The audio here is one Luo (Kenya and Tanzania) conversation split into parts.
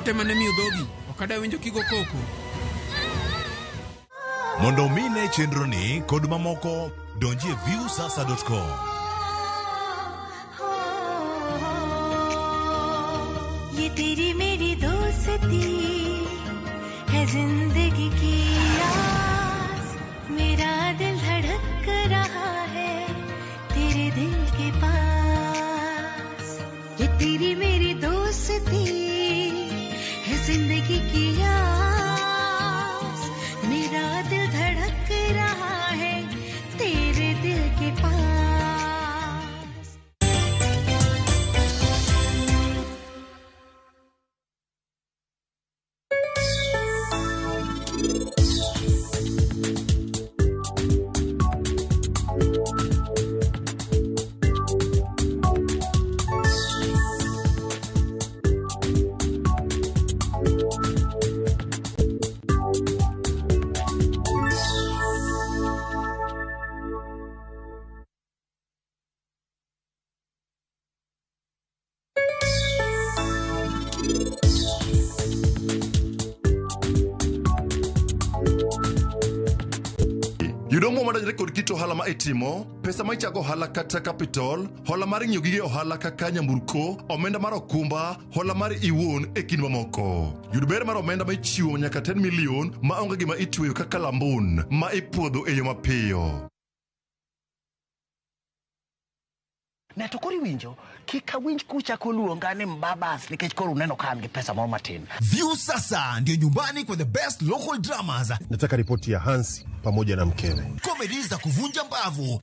Ote mane miyo dhogi, ok adwa winjo kigo koko. Mondo omi ine chenroni kod mamoko, donji e viusasa.com. ये तेरी मेरी दोस्ती है जिंदगी की आस, मेरा दिल धड़क रहा है तेरे दिल के पास। ये तेरी मेरी दोस्ती है जिंदगी की आस, मेरा दिल धड़क रहा है तेरे दिल के पास। Yudo omuom madonjore kod kit ohala ma itimo, pesa ma ichago ohala kata capital, hola mar ng'iewo gige ohala kaka nyamburko, omenda mar okumba, hola mar iwuon e kind mamoko. Yud ber mar omenda ma ichiwo nyaka 10 million ma onge gima itweyo kaka lambun ma ipuodho e yo mapiyo. Ne to koro iwinjo, kik awinj kuchako luonga ni mbabas nikech koro uneno ka an gi pesa moro matin. Viusasa ndio nyumbani kwa the best local dramas, Nataka ripoti ya Hansi pamoja na mkewe. Comedy za kuvunja mbavu,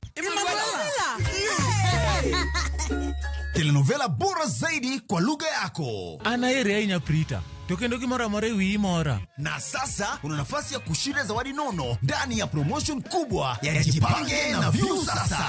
telenovela bora zaidi kwa lugha yako. An ahere ahinya Prita, to kendo gimoro amora e wiyi mora. Na sasa una nafasi ya kushinda zawadi nono ndani ya promotion kubwa ya Jipange na Viusasa.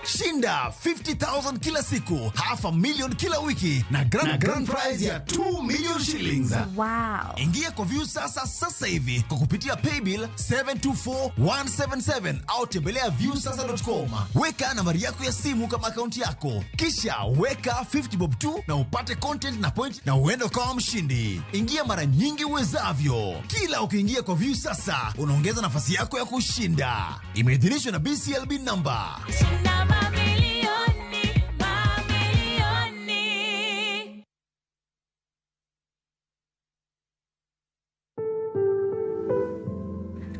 Shinda 50,000 kila siku, half a million kila wiki na grand prize ya 2 million shillings. Wow. Ingia kwa Viusasa sasa hivi kwa kupitia paybill 724177 au tembelea viusasa.com. Weka nambari yako ya simu kama akaunti yako, kisha weka 50 bob tu na upate content na point na uende ukawa mshindi. Ingia mara nyingi uwezavyo. Kila ukiingia kwa Viusasa unaongeza nafasi yako ya kushinda. Imeidhinishwa na BCLB number.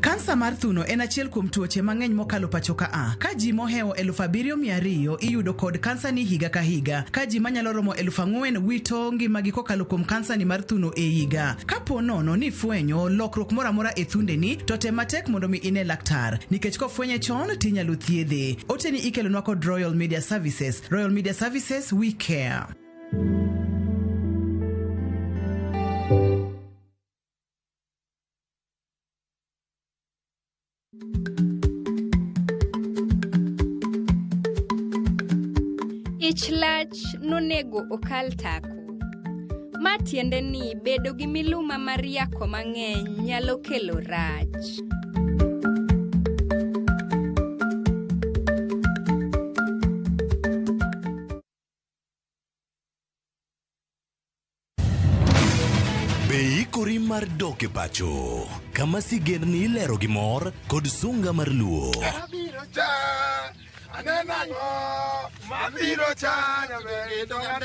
Kansa mar thuno en achiel kuom tuoche mang'eny mokalo pacho ka a. Ka ji mohewo 7,200 iyudo kod kansa ni higa ka higa. Ka ji manyalo romo 4,000 wito ngimagi kokalo kuom kansa ni mar thuno e higa. Kapo nono ni ifwenyo lokruok moro amora e thundeni, to tem matek mondo mi ine laktar. Nikech kofwenye chon tinyalo thiedhe. Oteni ikelonwa kod Royal Media Services. Royal Media Services, we care. Ich lach nonego okal tako. Ma tiende ni bedo gi miluma mar yako mang'eny nyalo kelo rach. Be ikori mar dok e pacho, kama sigendni ilero gi mor kod sunga mar luo.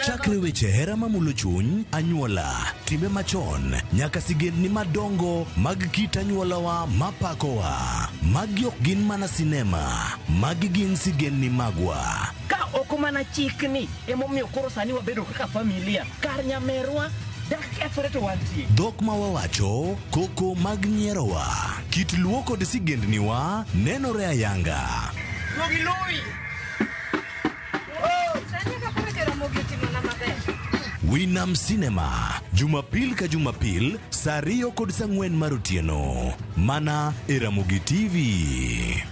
Chakre weche hera mamulo chuny, anyuola, timbe machon, nyaka sigendni madongo mag kit anyuolawa mapakowa. Magi ok gin mana sinema, magi gin sigendni magwa. Ka ok mana chikni emomiyo koro sani wabedo kaka familia. Kar nyamerwa dak kethore to wantie. Dhok ma wawacho, koko mag nyierowa, kit luo kod sigendniwa nenore ayanga. Winam Cinema, Jumapil ka Jumapil, saa 2 kod saa 4 mar otieno. Mana e Ramogi TV.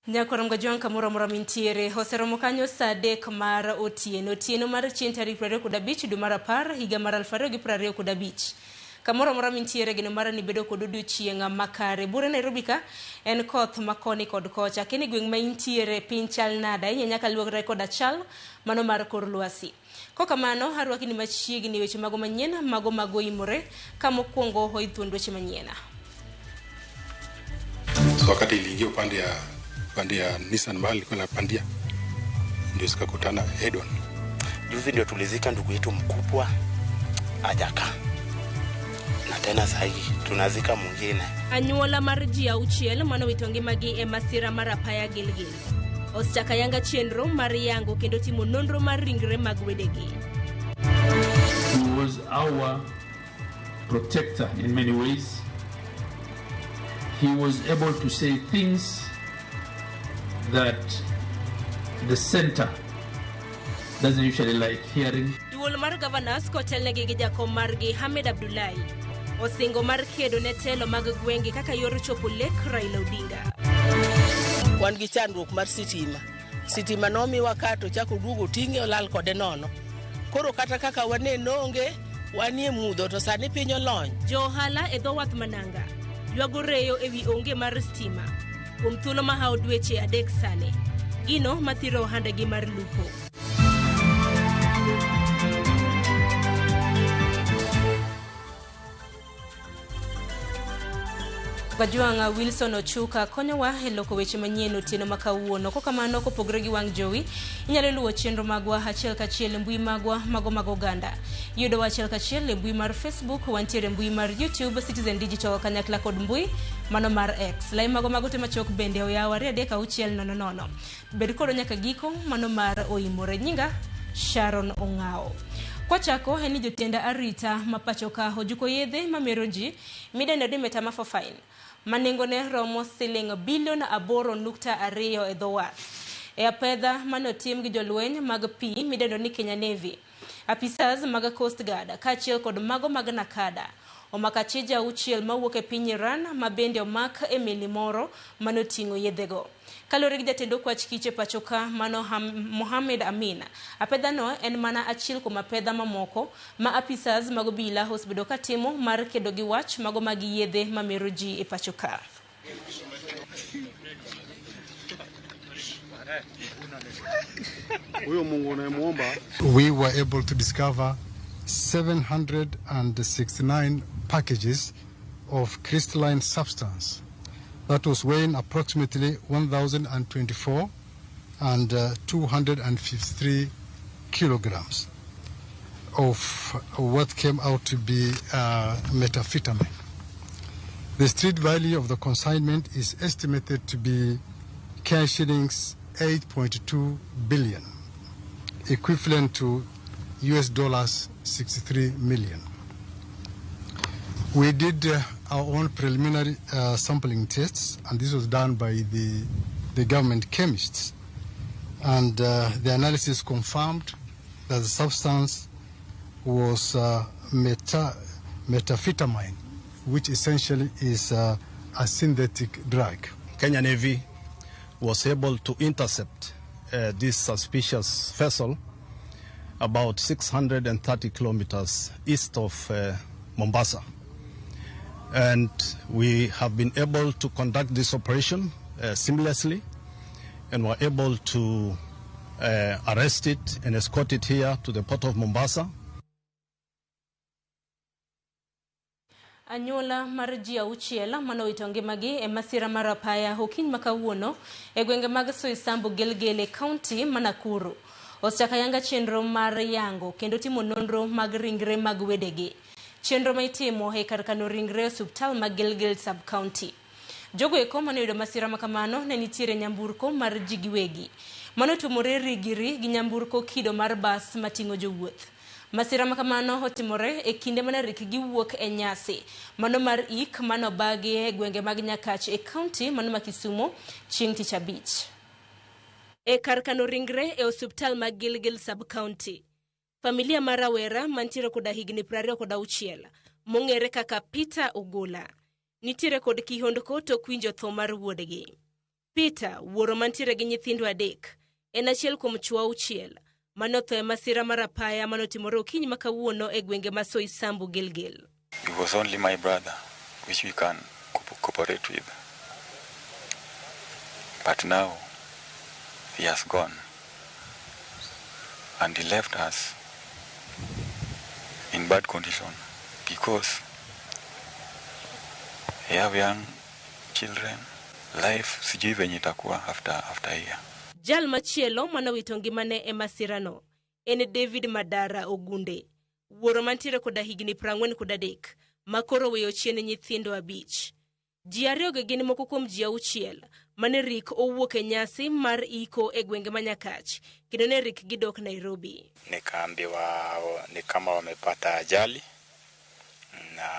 Nyakwar Mgajwang' kamoro amora mintiere oseromo kanyo saa 3 mar otieno, otieno mar chieng' tarik 25 dwe mar 10 higa mar 2025. Kamoro amora mintiere geno mara ni bedo kod odiochieng' makare. Bure Nairobi ka en koth makoni kod kocha. Keni gweng' ma intiere piny chal nade? Ahinya nyaka luwore koda chal mano mar kor lwasi. Kokamano arwaki ni machiegni weche mago manyien mago magoimore ka mokwongo oidh thuond weche manyien. So wakati iliingia upande ya Nissan mahali ilikuwa inapandia, ndio zikakutana head on. Juzi ndio tulizika ndugu yetu mkubwa ajaka, na tena sahii tunazika mwingine. Anyuola mar ji 6 manowito ngimagi e masira mar apaya Gilgil osechako ayanga chenro mar yango kendo timo nonro mar ringre mag wedegi. He was our protector in many ways. He was able to say things that the center doesn't usually like hearing. Duol mar governors kotelnegi gi jakom margi Hamed Abdullahi osingo mar kedo ne telo mag gwenge kaka yor chopo lek Raila Odinga. Wan gi chandruok mar sitima. Sitima nomiwa ka to chako duogo ting'e olal kode nono. Koro kata kaka waneno onge, wanie mudho to sani piny olony. Jo ohala e dho wath Mananga ywago reyo ewi onge mar stima kuom thuolo mahawo dweche 3 sani. Gino mathiro ohandegi mar lupo. Kajwang' Wilson Ochuka konyowa e loko weche manyien otieno ma kawuono. Kokamano kopogore gi wang' jowi, inyalo luwo chenro magwa achiel kachiel e mbui magwa mago mag oganda. Yudowa achiel kachiel e mbui mar Facebook, wantiere e mbui mar YouTube, Citizen Digital kanyakla kod mbui mano mar X. Lai mago mag ote machok bende oyaw 23600. Bed kodwa nyaka giko mano mar oimore. Nyinga Sharon Ong'ao. Kwachako en ni jotend arita ma pacho ka ojuko yedhe mamero ji midendo ni methamphetamine ma nengone romo siling bilion 8.2 e dho wath. E apedha mane otim gi jolweny mag pi midendo ni Kenya Navy, apisas mag Coast Guard kaachiel kod mago mag Nakada omako achije 6 mawuok e piny Iran ma bende omak e meli moro mane oting'o yedhego. Kaluwore gi jatend okwach kich e pacho ka mano Mohamed Amin, apedhano en mana achiel kuom apedha mamoko ma apisas mag obila osebedo katimo mar kedo gi wach mago mag yedhe mamero ji e pacho ka. Huyo Mungu unayemwomba. We were able to discover 769 packages of crystalline substance that was weighing approximately 1,024 and 253 kilograms of what came out to be methamphetamine. The street value of the consignment is estimated to be cash shillings 8.2 billion, equivalent to US dollars 63 million. We did our own preliminary sampling tests, and this was done by the government chemists. And the analysis confirmed that the substance was methamphetamine, which essentially is a synthetic drug. Kenya Navy was able to intercept this suspicious vessel about 630 kilometers east of Mombasa. And we have been able to conduct this operation seamlessly, and were able to arrest it and escort it here to the port of Mombasa. Anyuola mar ji 6 manowito ngimagi e masira mar apaya okinyi ma kawuono e gwenge mag Soisambu Gilgil e kaunti ma Nakuru osechako ayanga chenro mar yango kendo timo nonro mag ringre mag wedegi. Chenro ma itimo e kar kano ringre e osiptal ma Gilgil sub-county. Jogo eko mane oyudo masira ma kamano ne nitiere nyamburko mar ji giwegi manotumore rigiri gi nyamburko kido mar bas mating'o jowuoth. Masira ma kamano otimore e kinde mane rik giwuok e nyasi mano mar ik manobagi e gwenge mag Nyakach e kaunti mano ma Kisumu chieng' tich abich. E kar kano ringre e osiptal ma Gilgil sub-county, familia mar rawera mantiere koda higni 26 mong'ere kaka Peter Ogola nitiere kod kihondko tok winjo tho mar wuodgi. Peter, wuoro mantiere gi nyithindo 3, en achiel kuom chwo 6 mane otho e masira mar apaya manotimore okinyi ma kawuono e gwenge ma Soisambu Gilgil. He was only my brother, which we can cooperate with. But now he has gone and he left us in bad condition because he have young children. Life sijui venye itakuwa after here. Jal machielo manowito ngimane e masirano en David Madara Ogunde, wuoro mantiere koda higni 43 ma koro weyo chien nyithindo 5. Ji ariyogi gin moko kuom ji 6 mane rik owuok e nyasi mar iko e gwenge ma Nyakach kendo ne rik gidok Nairobi. Nikaambiwa ni kama wamepata ajali na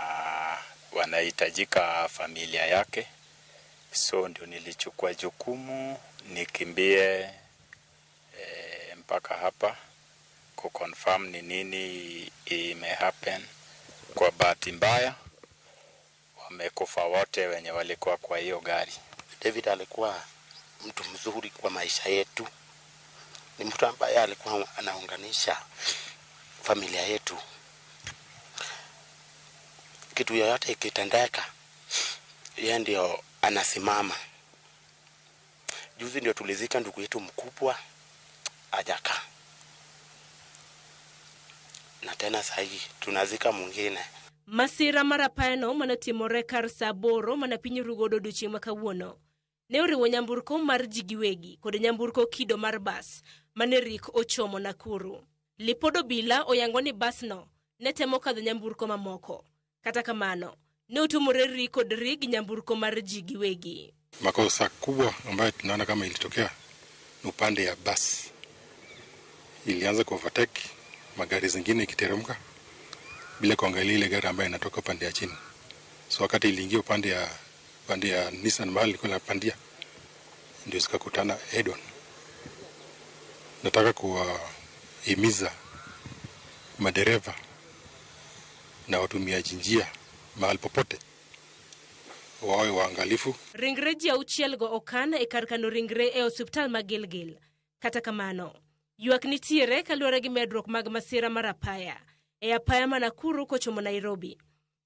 wanahitajika familia yake, so ndio nilichukua jukumu nikimbie mpaka hapa kuconfirm ni nini imehappen. Kwa bahati mbaya wamekufa wote wenye walikuwa kwa hiyo gari. David alikuwa mtu mzuri kwa maisha yetu. Ni mtu ambaye alikuwa anaunganisha familia yetu. Kitu yoyote ikitendeka, yeye ndio anasimama. Juzi ndio tulizika ndugu yetu mkubwa Ajaka, na tena sahi tunazika mwingine. Masira mar apayano manotimore kar saa 8 mana piny Rugodo odiochieng' ma kawuono ne oriwo nyamburko mar ji giwegi kod nyamburko kido mar bas mane rik ochomo Nakuru. Lipod obila oyango ni basno ne temo kadho nyamburko mamoko. Kata kamano, ne otumore ri kod ri gi nyamburko mar ji giwegi. Makosa kubwa ambayo tunaona kama ilitokea ni upande ya basi. Ilianza kuovertake magari zingine ikiteremka bila kuangalia ile gari ambayo inatoka upande ya chini. So wakati iliingia upande ya Nissan mahali ilikuwa inapandia, ndio zikakutana head on. Nataka kuwahimiza madereva na watumiaji njia mahali popote wawe waangalifu. Ringre ji 6 go okan e kar kano ringre e osiptal ma Gilgil. Kata kamano, ywak nitiere kaluwore gi medruok mag masira mar apaya e apaya ma Nakuru kochomo Nairobi.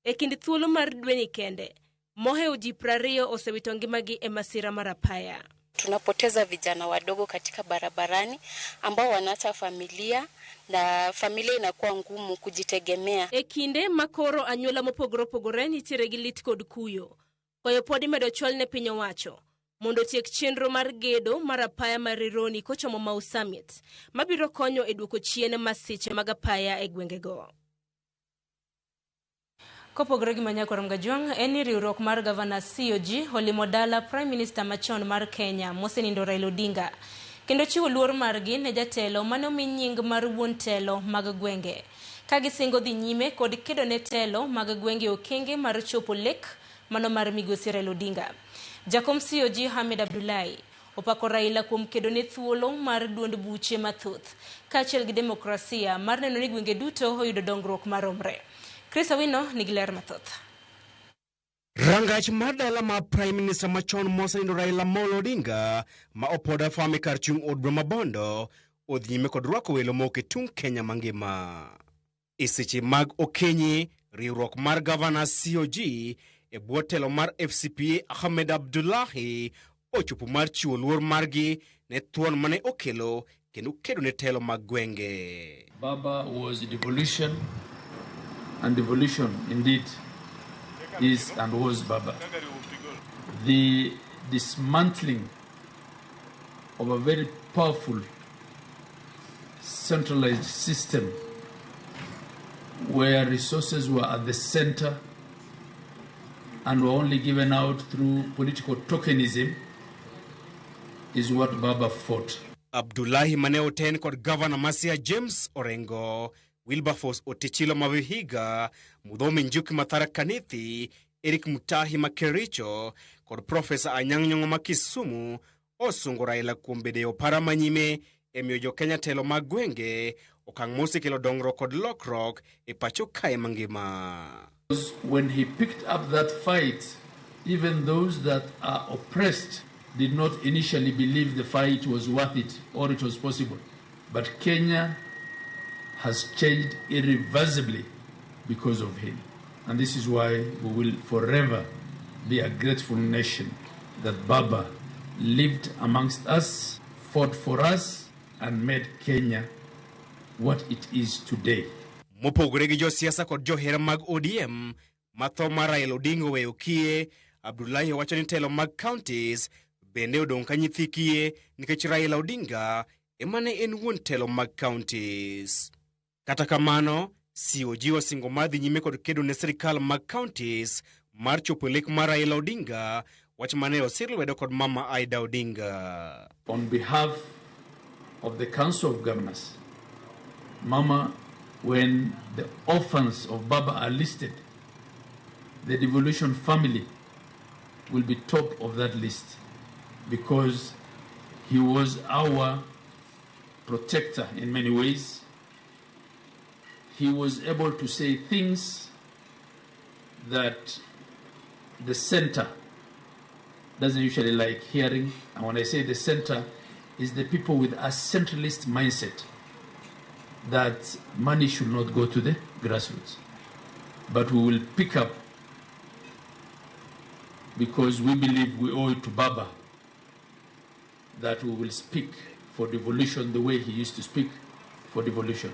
E kind thuolo mar dweni kende, mohewo ji 20 osewito ngimagi e masira mar apaya. Tunapoteza vijana wadogo katika barabarani ambao wanaacha familia na familia inakuwa ngumu kujitegemea. E kinde makoro anyuola mopogore opogore nitiere gi lit kod kuyo. Koyo pod imedo chwal ne piny owacho mondo otiek chenro mar gedo mar apaya mar Rironi kochomo Mau Summit mabiro konyo e duoko chien masiche mag apaya e gwengego. Kopogore gi Manyakwarom Gajwang', en ni riwruok mar Gavana COG olimo dala Prime Minister machon mar Kenya mosenindo Raila Odinga kendo chiwo luor margi ne jatelo mane omi nying mar wuon telo mag gwenge ka gisingo dhi nyime kod kedo ne telo mag gwenge okenge mar chopo lek mano mar migosi Raila Odinga. Jakom COG Hamed Abdullahi opako Raila kuom kedo ne thuolo mar duond buche mathoth kaachiel gi demokrasia mar neno ni gwenge duto oyudo dongruok maromre. Chris Awino nigi ler mathoth. Rangach mar dala ma Prime Minister machon mosenindo Raila Amolo Odinga ma opoda fami kar chung' od bura ma Bondo odhi nyime kod rwako welo moko e tung' Kenya mangima. E seche mag okinyi, riwruok mar Gavana COG e bwo telo mar FCPA Ahmed Abdullahi ochopo mar chiwo luor margi ne thuon mane okelo kendo kedo ne telo mag gwenge. Baba was devolution, and devolution indeed is and was Baba. The dismantling of a very powerful centralized system where resources were at the center and were only given out through political tokenism is what Baba fought. Abdullahi mane oten kod Governor Masia James Orengo, Wilberforce Otichilo Mavihiga, Muthomi Njuki Mathara Kanithi, Eric Mutahi Makericho kod Professor Anyang' Nyong'o ma Kisumu osungo Raila kuom bedo e opara manyime e miyo jo-Kenya telo mag gwenge, okang' mosekelo dongruok kod lokruok e pacho kae mangima. When he picked up that fight, even those that are oppressed did not initially believe the fight was worth it or it was possible. But Kenya has changed irreversibly because of him. And this is why we will forever be a grateful nation that Baba lived amongst us, fought for us, and made Kenya what it is today. Mopogore gi josiasa kod johera mag ODM ma tho mar Raila Odinga oweyo kiye, Abdullahi wacho ni telo mag counties bende odong' ka nyithi kiye nikech Raila Odinga ema ne en wuon telo mag counties. Kata kamano, COG osingo mar dhi nyime kod kedo ne sirikal mag counties mar chopo lek mar Raila Odinga, wach mane osir lwedo kod Mama Aida Odinga. On behalf of the Council of Governors, Mama, when the orphans of Baba are listed, the devolution family will be top of that list because he was our protector in many ways. He was able to say things that the center doesn't usually like hearing. And when I say the center, is the people with a centralist mindset that money should not go to the grassroots. But we will pick up because we believe we owe it to Baba that we will speak for devolution the way he used to speak for devolution.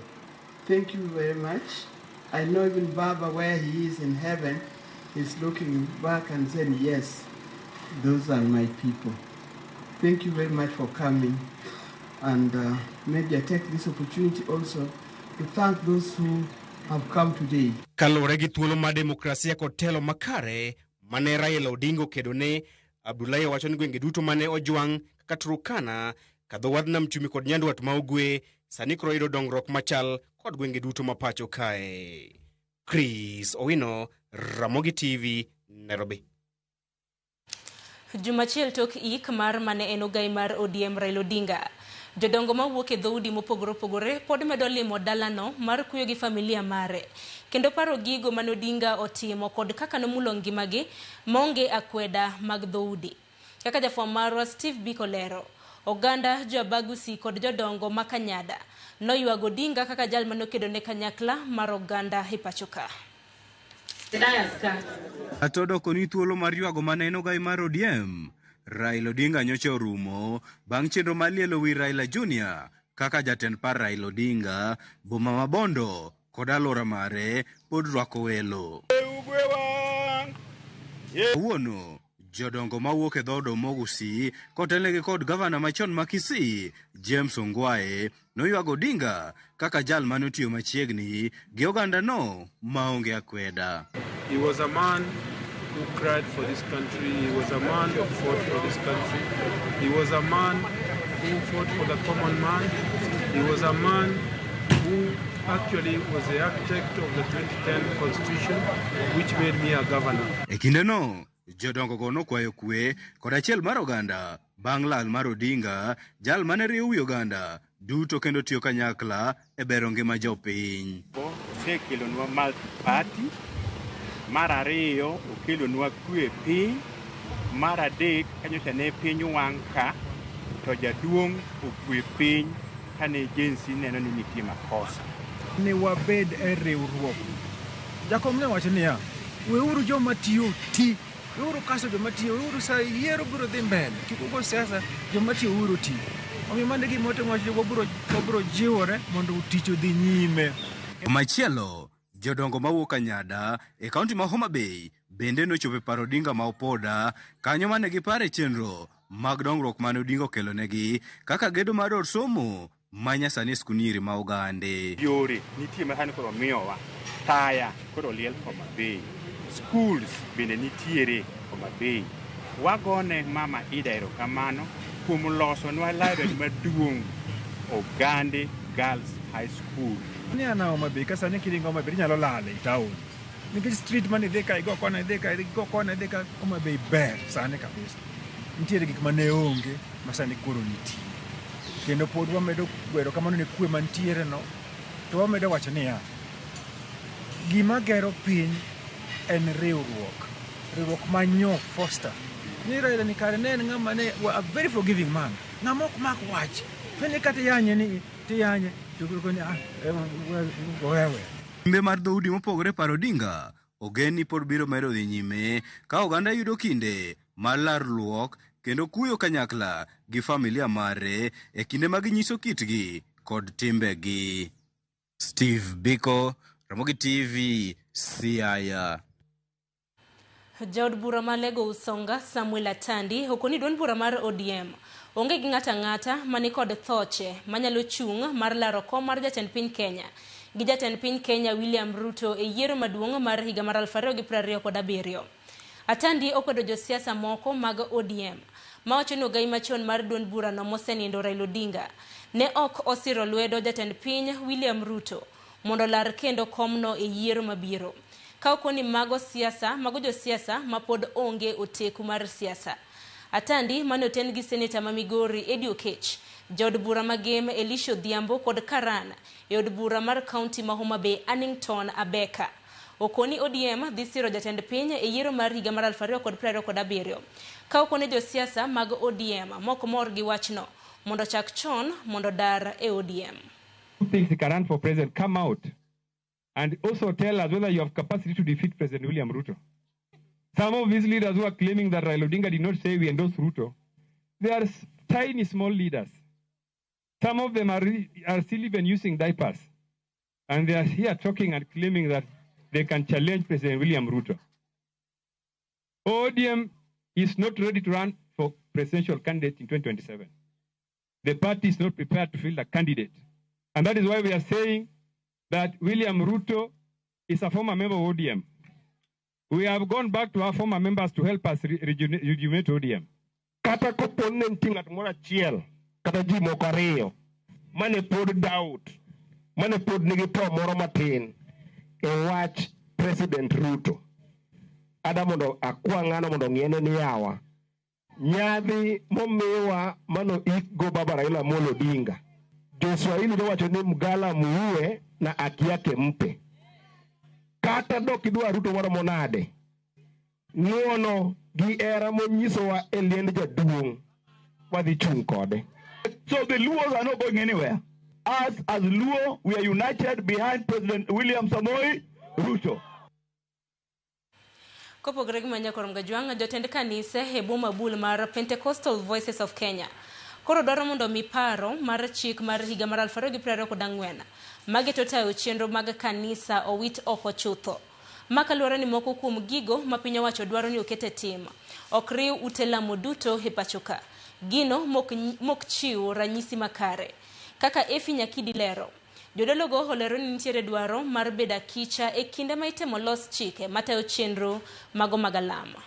Thank you very much. I know even Baba, where he is in heaven, is looking back and saying, yes, those are my people. Thank you very much for coming. And maybe I take this opportunity also to thank those who have come today. Kaluwore gi thuolo mar demokrasia kod telo makare mane Raila Odinga okedone, Abdullahi wacho ni gwenge duto mane ojwang' kaka Turkana, kadho wadh Nam Chumbi kod Nyandwat ma Ugwe sani koro yudo dongruok machal kod gwenge duto ma pacho kae. Chris Owino, Ramogi TV, Nairobi. Jumachiel tok ik mar mane en ogai mar ODM Raila Odinga. Jodongo mawuok e dhoudi mopogore opogore pod medo limo dalano mar kuyo gi familia mare. Kendo paro gigo mane Odinga otimo kod kaka nomulo ngimagi maonge akweda mag dhoudi. Kaka jafwambo marwa Steve Biko lero, oganda jo-Abagusi kod jodongo ma Kanyada noywago Odinga kaka jal manokedo ne kanyakla mar oganda e pacho ka. Kata odoko ni thuolo mar ywago mane en ogai mar ODM, Raila Odinga nyocha orumo bang' chenro mar lielo wi Raila Junior kaka jatend par Raila Odinga, boma ma Bondo kod alwora mare pod rwako welo. Kawuono, jodongo mawuok e dhood Omogusi kotelnegi kod gavana machon ma Kisii, James Ongwae, noywago Odinga kaka jal mane otiyo machiegni gi ogandano maonge akweda. He was a man who cried for this country. He was a man who fought for this country. He was a man who fought for the common man. He was a man who actually was the architect of the 2010 constitution, which made me a governor. E kindeno, jodongo go nokwayo kwe kod achiel mar oganda bang' lal mar Odinga, jal mane riwo wi oganda duto kendo tiyo kanyakla e bero ngima jopiny. Osekelonwa multi-party, mar ariyo okelonwa kwe e piny, mar adek kanyocha ne piny wang' ka to jaduong' okwe piny kane agency neno ni nitie makosa. Ni wabed e riwruok. Jakom ne wacho niya, weuru joma tiyo ti, weuru kaso joma tiyo, weuru sa yiero biro dhi mbele, kik ugo siasa, joma tiyo uru ti. Omiyo mano e gima watimo wacho wabiro jiwore mondo tich odhi nyime. Machielo, jodongo mawuok Kanyada e kaunti ma Homa Bay bende nochopo e paro Odinga ma Opoda kanyo mane gipare chenro mag dongruok mane Odinga okelonegi kaka gedo mar od somo ma nyasani e skund ma Ogande. Yore nitie ma sani koro miyowa, taya koro liel Homa Bay, schools bende nitiere Homa Bay. Wagone Mama Ida erokamano kuom losonwa library maduong' Ogande Girls High School. Ni an Homa Bay, ka sani kiringo Homa Bay inyalo lal e town. Nikech street mane idhi ka igo kona idhi ka igo kona idhi ka Homa Bay ber sani kabisa. Nitiere gik mane onge ma sani koro nitie. Kendo pod wamedo gwero kamano ne kwe mantiere no, to wamedo wacho niya, gima gero piny en riwruok. Riwruok manyo foster Ni Raila ni kare ne en ng'ama ne a very forgiving man. Ng'ama ok mak wach. Fene kata yanye ni tiyanye to koro ni wewe. Limbe mar dhoudi mopogore paro Odinga ogen ni pod biro medo dhi nyime ka oganda yudo kinde mar larruok kendo kuyo kanyakla gi familia mare e kinde ma ginyiso kitgi kod timbegi. Steve Biko, Ramogi TV, Siaya. Jaod bura ma Lego Usonga Samuel Atandi okoni duond bura mar ODM onge gi ng'ato ang'ata mani kod thoche manyalo chung' mar laro kom mar jatend piny Kenya gi jatend piny Kenya William Ruto e yiero maduong' mar higa mar 2027. Atandi okwedo josiasa moko mag ODM mawacho ni ogai machon mar duond burano mosenindo Raila Odinga ne ok osiro lwedo jatend piny William Ruto mondo olar kendo komno e yiero mabiro. Ka okoni mago siasa, mago josiasa mapod onge oteku mar siasa. Atandi mane oten gi seneta ma Migori Eddie Okech, jaod bura ma Gem Elisha Odhiambo kod Karan e od bura mar kaunti ma Homa Bay Annington Abeka. Okoni ODM dhi siro jatend piny e yiero mar higa mar 2027. Ka okoni josiasa mag ODM mok mor gi wachno mondo chak chon mondo dar e ODM. Who thinks he can run for president, come out and also tell us whether you have capacity to defeat President William Ruto. Some of these leaders who are claiming that Raila Odinga did not say we endorse Ruto, they are tiny, small leaders. Some of them are still even using diapers. And they are here talking and claiming that they can challenge President William Ruto. ODM is not ready to run for presidential candidate in 2027. The party is not prepared to field a candidate. And that is why we are saying that William Ruto is a former member of ODM. We have gone back to our former members to help us rejuvenate ODM. Kata kopo ne nitie ng'at moro achiel kata ji moko ariyo mane pod doubt, mane pod nigi to moro matin e wach President Ruto. Ada mondo akwa ng'ano mondo ong'iene ni yawa. Nyadhi momiwa mano ik go baba Raila Amolo Odinga. Joswahili nowacho ni mgala muue na haki yake mpe. Kata dok idwa Ruto maromo nade, ng'uono gi hera monyisowa e liend jaduong' wadhi chung' kode. So the Luos are not going anywhere. Us as Luo, we are united behind President William Samoei Ruto. Kopogore gi manya korom gajwang' jotend kanise e boma bul mar Pentecostal Voices of Kenya koro dwaro mondo mi paro mar chik mar higa mar 2024 mageto tayo chenro mag kanisa owit oko chutho. Ma kaluwore ni moko kuom gigo ma piny owacho dwaro ni oket e tim ok riw ute lamo duto e pacho ka. Gino mok chiw ranyisi makare. Kaka Effie Nyakidi lero, jodologo olero ni nitiere dwaro mar bedo akicha e kinde ma itemo los chike matayo chenro mago mag alama.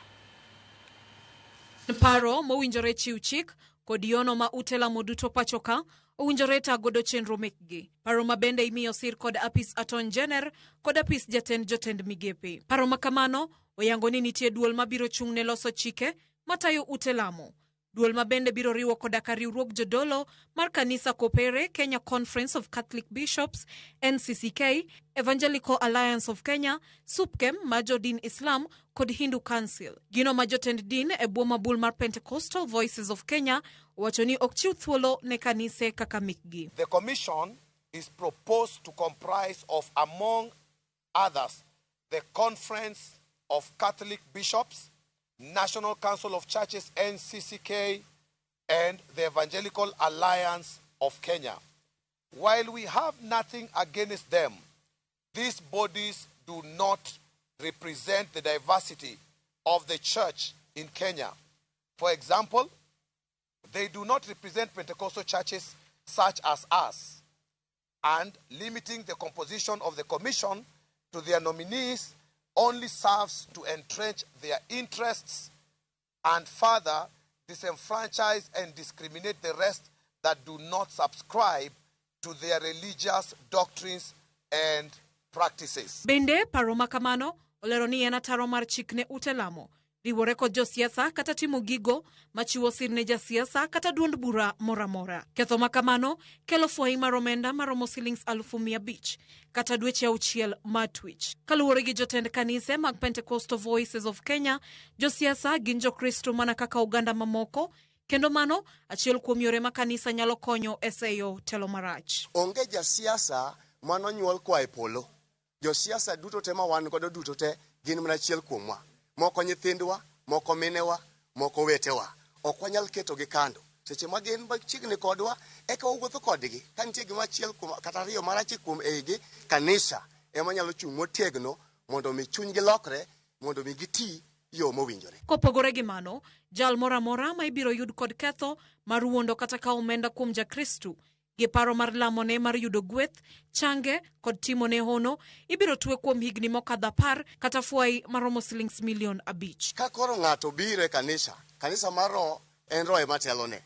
Paro mowinjore chiw chik kod yono ma ute lamo duto pacho ka owinjore ta godo chenro mekgi. Paro ma bende imiyo sir kod apis Aton Jenner kod apis jatend jotend migepe. Paro ma kamano oyango ni nitie duol mabiro chung' ne loso chike matayo ute lamo. Duol ma bende biro riwo koda ka riwruog jodolo mar kanisa Kopere, Kenya Conference of Catholic Bishops, NCCK, Evangelical Alliance of Kenya, SUPKEM ma jodin Islam kod Hindu Council. Gino ma jotend din e bwo mabul mar Pentecostal Voices of Kenya owacho ni ok chiw thuolo ne kanise kaka mekgi. The commission is proposed to comprise of, among others, the Conference of Catholic Bishops, National Council of Churches, NCCK, and the Evangelical Alliance of Kenya. While we have nothing against them, these bodies do not represent the diversity of the church in Kenya. For example, they do not represent Pentecostal churches such as us, and limiting the composition of the commission to their nominees only serves to entrench their interests and further disenfranchise and discriminate the rest that do not subscribe to their religious doctrines and practices. Bende paro ma kamano olero ni en ataro mar chik ne ute lamo Riwore kod josiasa kata timo gigo machiwo sir ne jasiasa kata duond bura moro amora. Ketho ma kamano kelo fwai mar omenda maromo silings 500,000 kata dweche 6 mar twech. Kaluwore gi jotend kanise mag Pentecostal Voices of Kenya, josiasa gin jokristo mana kaka oganda mamoko, kendo mano achiel kuom yore ma kanisa nyalo konyo e seyo telo marach. Onge jasiasa manonyuol koa e polo. Josiasa duto te ma wan godo duto te gin mana achiel kuomwa. Moko nyithindwa, moko minewa, moko wetewa. Ok wanyal ketogi kando. Seche ma gin machiegni kodwa, eka wawuotho kodgi. Ka nitie gima achiel kuom kata ariyo marach kuom eigi, kanisa ema nyalo chung' motegno mondo mi chunygi lokre, mondo mi giti yo mowinjore. Kopogore gi mano, jal moro amora ma ibiro yud kod ketho mar wuondo kata kawo omenda kuom Jakristu gi paro mar lamone mar yudo gweth, change kod timone hono, ibiro twe kuom higni mokadho 10 kata fwai maromo silings milion 5. Ka koro ng'ato biro e kanisa, kanisa mar roho en roho ema telone.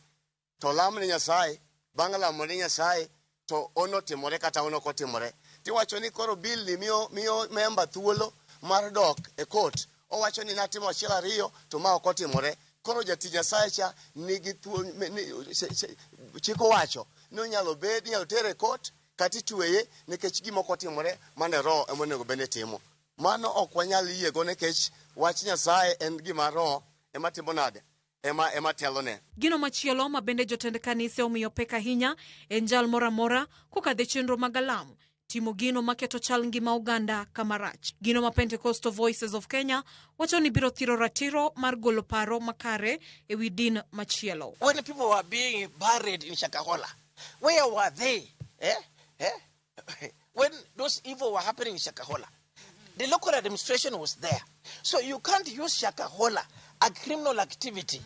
To lamne Nyasaye, bang' lamone Nyasaye, to ono timore kata ono ok otimore. Tiwacho ni koro bill ni miyo memba thuolo mar dok e court. Owacho ni natimo 1 2 to ma ok otimore. Koro jatich Nyasaye cha nigi thuolo, chik owacho ni onyalo bed, inyalo tere e court kata itweye nikech gima ok otimore mane roho ema onego bed ni timo. Mano ok wanyal yiego nikech wach Nyasaye en gima roho ema timo nade? Ema telone. Gino machielo ma bende jotend kanise omiyo pek ahinya en jal moro amora kokadho e chenro mag alam, timo gino maketo chal ngima oganda kama rach. Gino ma Pentecostal Voices of Kenya wacho ni biro thiro ratiro mar golo paro makare e wi din machielo. When people were being buried in Shakahola, where were they? When those evil were happening in Shakahola, the local administration was there. So you can't use Shakahola, a criminal activity,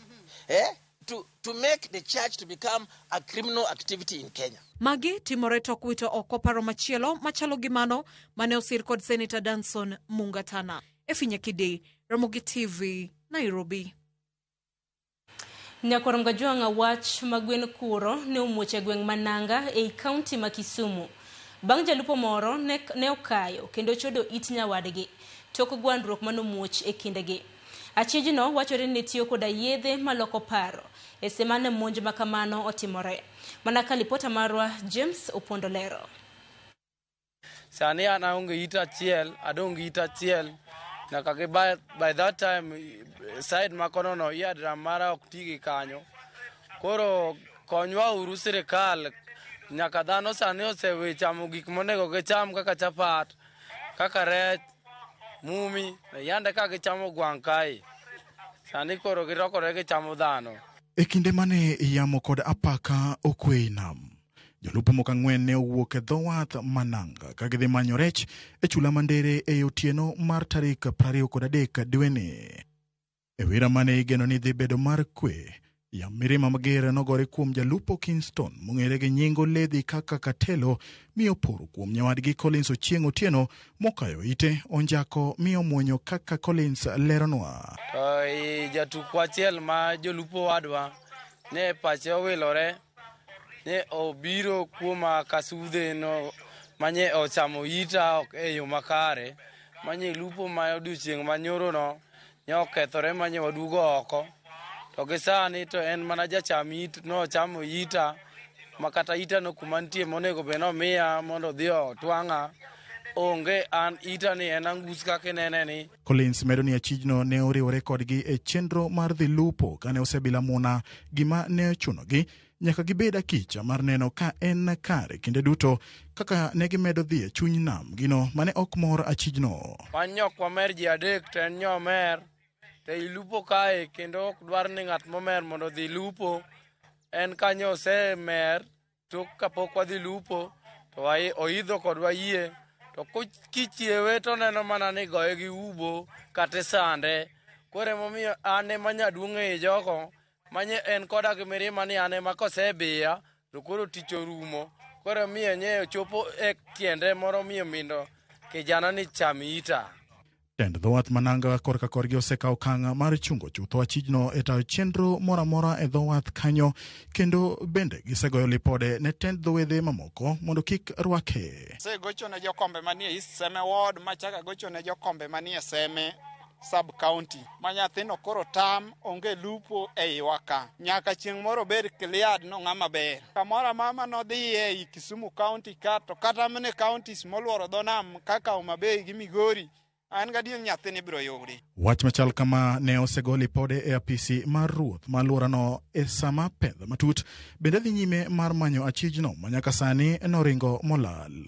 to make the church to become a criminal activity in Kenya. Magi timore tok wito oko paro machielo machalo gi mano mane osir kod Senator Danson Mungatana. Efinya Kide, Ramogi TV, Nairobi. Nyakwar Mgajwang'a wach magwen kuro ne omuoch e gweng' Mananga ei kaunti ma Kisumu. Bang' jalupo moro ne okayo kendo chodo it nyawadgi tok gwandruok manomuoch e kindegi. Achijno wachore ni tiyo koda yedhe maloko paro e sama ne monj ma kamano otimore. Mana ka lipota marwa James Opondo lero. Sani an aonge it achiel, adong' gi it achiel. Nyaka gi by that time side makono no eardrum mara ok ti gi kanyo. Koro konywa uru sirikal, nyaka dhano sani osewe chamo gik monego gicham kaka chapat, kaka rech, mumi, yande ka gichamo gwang' kae. Sani koro girokore gichamo dhano. E kinde mane yamo kod apaka okwe e nam, jolupo moko 4 ne owuok e dho wath Mananga ka gidhi manyo rech e chula Mandere e otieno mar tarik 23 dweni. E wira mane igeno ni dhi bedo mar kwe, yam mirima mager nogore kuom jalupo Kingston mong'ere gi nying Oledhi kaka Katelo mi oporo kuom nyawadgi Collins Ochieng' Otieno mokayo ite onjako mi omuonyo kaka Collins leronwa. To jatuk achiel ma jolupo wadwa ne pache owilore, ne obiro kuoma kasudhe no manye ochamo ita ok e yo makare, manye lupo ma odiochieng' manyoro no ne okethore manye waduogo oko. To gi sani to en mana jacham it, nochamo ita ma kata ita no kuma nitie monego bed nomiya mondo odhi otwang'a onge, an ita ni en angus kaka inene ni. Collins medo ni achijno ne oriwore kodgi e chenro mar dhi lupo kane osebila muna gima ne ochunogi nyaka gibed akicha mar neno ka en kare kinde duto kaka ne gimedo dhi e chuny nam gino mane ok mor achijno. Wan nyok wamer ji 3 to en nyomer to ilupo kae kendo ok dwar ni ng'at momer mondo odhi lupo. En kanyo osemer tok kapok wadhi lupo to oidho kodwa yie to kichiewe to neno mana ni goye gi ubo kata sande. Koro emomiyo an ema nyaduong' ei jogo manye en koda gi mirima ni an ema kosebiya to koro tich orumo. Koro miyo nye ochopo e tiende moro miyo mindo kijana ni cham ita. Tend dho wath Mananga korka korgi osekawo okang' mar chungo chutho achijno e tayo chenro moro amora e dho wath kanyo, kendo bende gisegoyo lipode ne tend dho wedhe mamoko mondo kik rwake. Asegocho ne jokombe manie East Seme Ward, machako agocho ne jokombe manie Seme sub county ma nyathino koro tam onge lupo e iwa ka. Nyaka chieng' moro obed cleared no ng'ama ber. Kamoro amama nodhiye ei Kisumu County ka to kata mana counties moluoro dho nam kaka Homa Bay gi Migori, an gadier nyathini ibiro yudi. Wach machal kama ne osego lipode e apisi mar ruoth ma alworano e sama pedha matut bende dhi nyime mar manyo achijno ma nyaka sani noringo molal.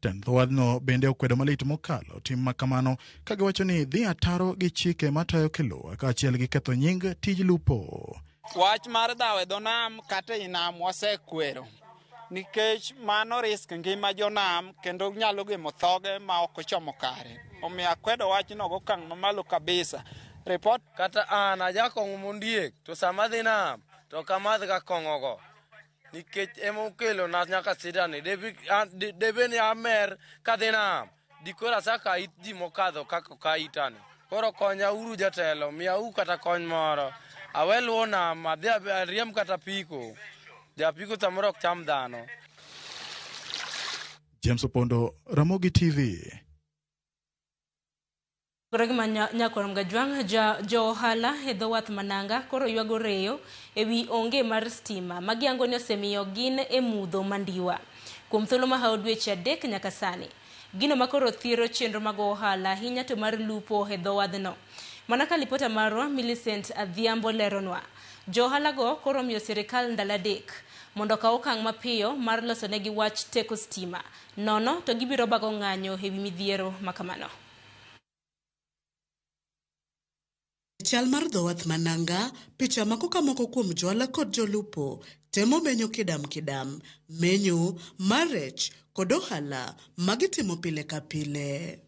Tend dhowadhno bende okwedo malit mokalo tim ma kamano ka giwacho ni dhi ataro gi chike matayo kelo kaachiel gi ketho nying tij lupo. Wach mar dhawo e dho nam kata ei nam wasekwero nikech mano risk ngima jonam kendo nyalo gemo thoge ma ok ochomo kare. Omiyo akwedo wachno gokang' mamalo kabisa. Report Kata an ajakong'o mondiek to sama adhi nam to ok amadh ga kong'o go nikech ema okelona nyaka sida ni. Debe ni amer kadhi nam dikoro asaka it ji mokadho kaka ka itani. Koro konya uru jatelo, miya u kata kony moro. Awe luwo nam adhi ariemb kata apiko. Japiko samoro ok cham dhano. James Opondo, Ramogi TV. Koro gima nyakwar Mgajwang' jo ohala e dho wath Mananga koro ywago reyo e wi onge mar stima ma giyango ni osemiyo gin e mudho mandiwa kuom thuolo mahawo dweche 3 nyaka sani. Gino ma koro thiro chenro mag ohala ahinya to mar lupo e dho wadhno. Mana ka lipota marwa Millicent Adhiambo leronwa, jo ohalago koro omiyo sirikal ndalo 3 mondo okaw okang' mapiyo mar losonegi wach teko stima, nono to gibiro bago ng'anyo e wi midhiero makamano. Chal mar dho wath Mananga, picha mako ka moko kuom johala kod jolupo temo menyo kidam kidam, menyo mar rech kod ohala magitimo pile ka pile.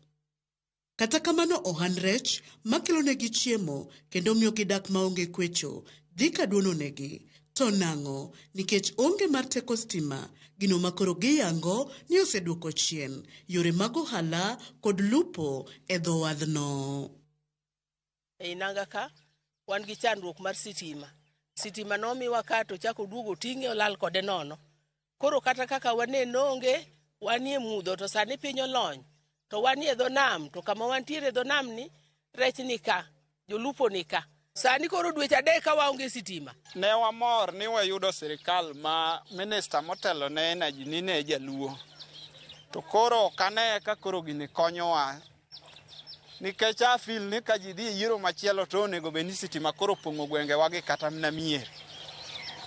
Kata kamano ohand rech makelonegi chiemo kendo miyo gidak maonge kwecho dhi ka duononegi. To nang'o? Nikech onge mar teko stima, gino makoro giyango ni oseduoko chien yore mag ohala kod lupo e dho wadhno. Ei nanga ka wan gi chandruok mar sitima. Sitima nomiwa ka to chako oduogo oting'e olal kode nono. Koro kata kaka waneno onge, wanie mudho to sani piny olony. To wanie dho nam, to kama wantiere e dho nam ni, rech ni ka, jolupo ni ka. Sani koro dweche 3 ka waonge sitima. Ne wamor ni wayudo sirikal ma minista motelo ne energy ni ne jaluo. To koro ok ane ka koro gini konyowa. Nikech a feel ni ka ji dhi e yiero machielo to onego bed ni sitima koro opong'o gwengewa gi kata mana mier.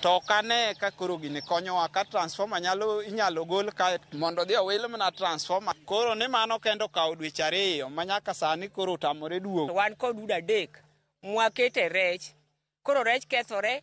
To ok ane ka koro gini konyowa ka transformer inyalo gol kae mondo odhi owil mana transformer. Koro ni mano kendo okawo dweche 2 ma nyaka sani koro otamore duogo. Wan kod udi 3 mwakete rech. Koro rech kethore,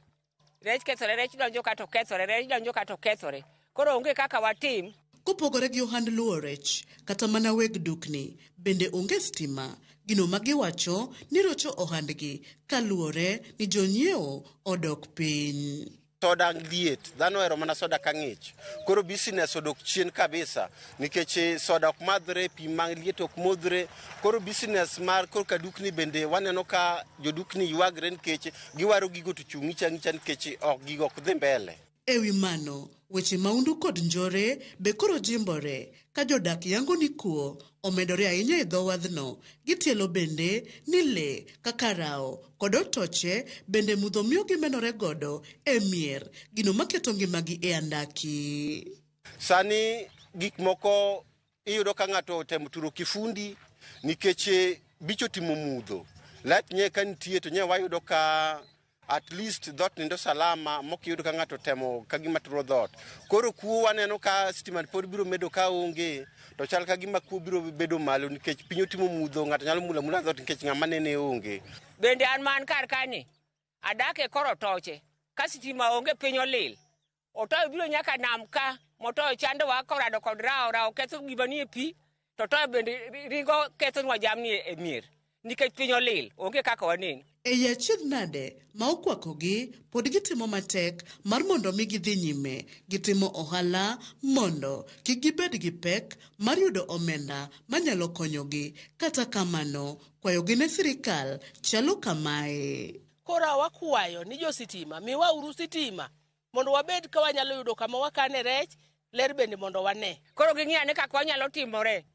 rech kethore, rech donjo ka to kethore, rech donjo ka to kethore. Koro onge kaka watim. Kopogore gi ohand luwo rech, kata mana weg dukni bende onge stima, gino magiwacho ni rocho ohandgi kaluwore ni jonyiewo odok piny. Soda liet, dhano ohero mana soda ka ng'ich. Koro business odok chien kabisa nikech soda ok madhre, pi maliet ok modhre. Koro business mar korka dukni bende waneno ka jodukni ywagre nikech giwaro gigo to chung' ng'icha ng'icha nikech ok gigo ok dhi mbele. Ewi mano, weche maundu kod njore be koro jimbore ka jodak yango ni kuo omedore ahinya e dho wadhno. Gitielo bende ni lee kaka rao kod otoche bende mudho miyo gimenore godo e mier, gino maketo ngimagi e andaki. Sani gik moko iyudo ka ng'ato otemo turo kifundi nikech bich otimo mudho. Light nye ka nitie to nye wayudo ka at least dhot nindo salama mok iyudo ka ng'ato temo ka gima turo dhot. Koro kuo waneno ka stima pod biro medo ka onge to chal ka gima kuo biro bedo malo nikech piny otimo mudho, ng'ato nyalo mulo amula dhot nikech ng'ama nene onge. Bende an man kar kani, adak e kor otoche. Ka sitima onge piny olil. Otoyo biro nyaka nam ka, motoyo chandowa korado kod rao, rao ketho gima nie pi, to toyo bende ringo kethonwa jamni e mier. Nikech piny olil, onge kaka wanen. Ei achiedh nade ma okwakogi pod gitimo matek mar mondo mi gidhi nyime gitimo ohala mondo kik gibed gi pek mar yudo omenda manyalo konyogi. Kata kamano, kwayogi ne sirikal chalo kamae. Koro wakwayo ni jo sitima, miwa uru sitima mondo wabed ka wanyalo yudo kama wakane rech, ler bende mondo wane. Koro ging'i ane kaka wanyalo timore.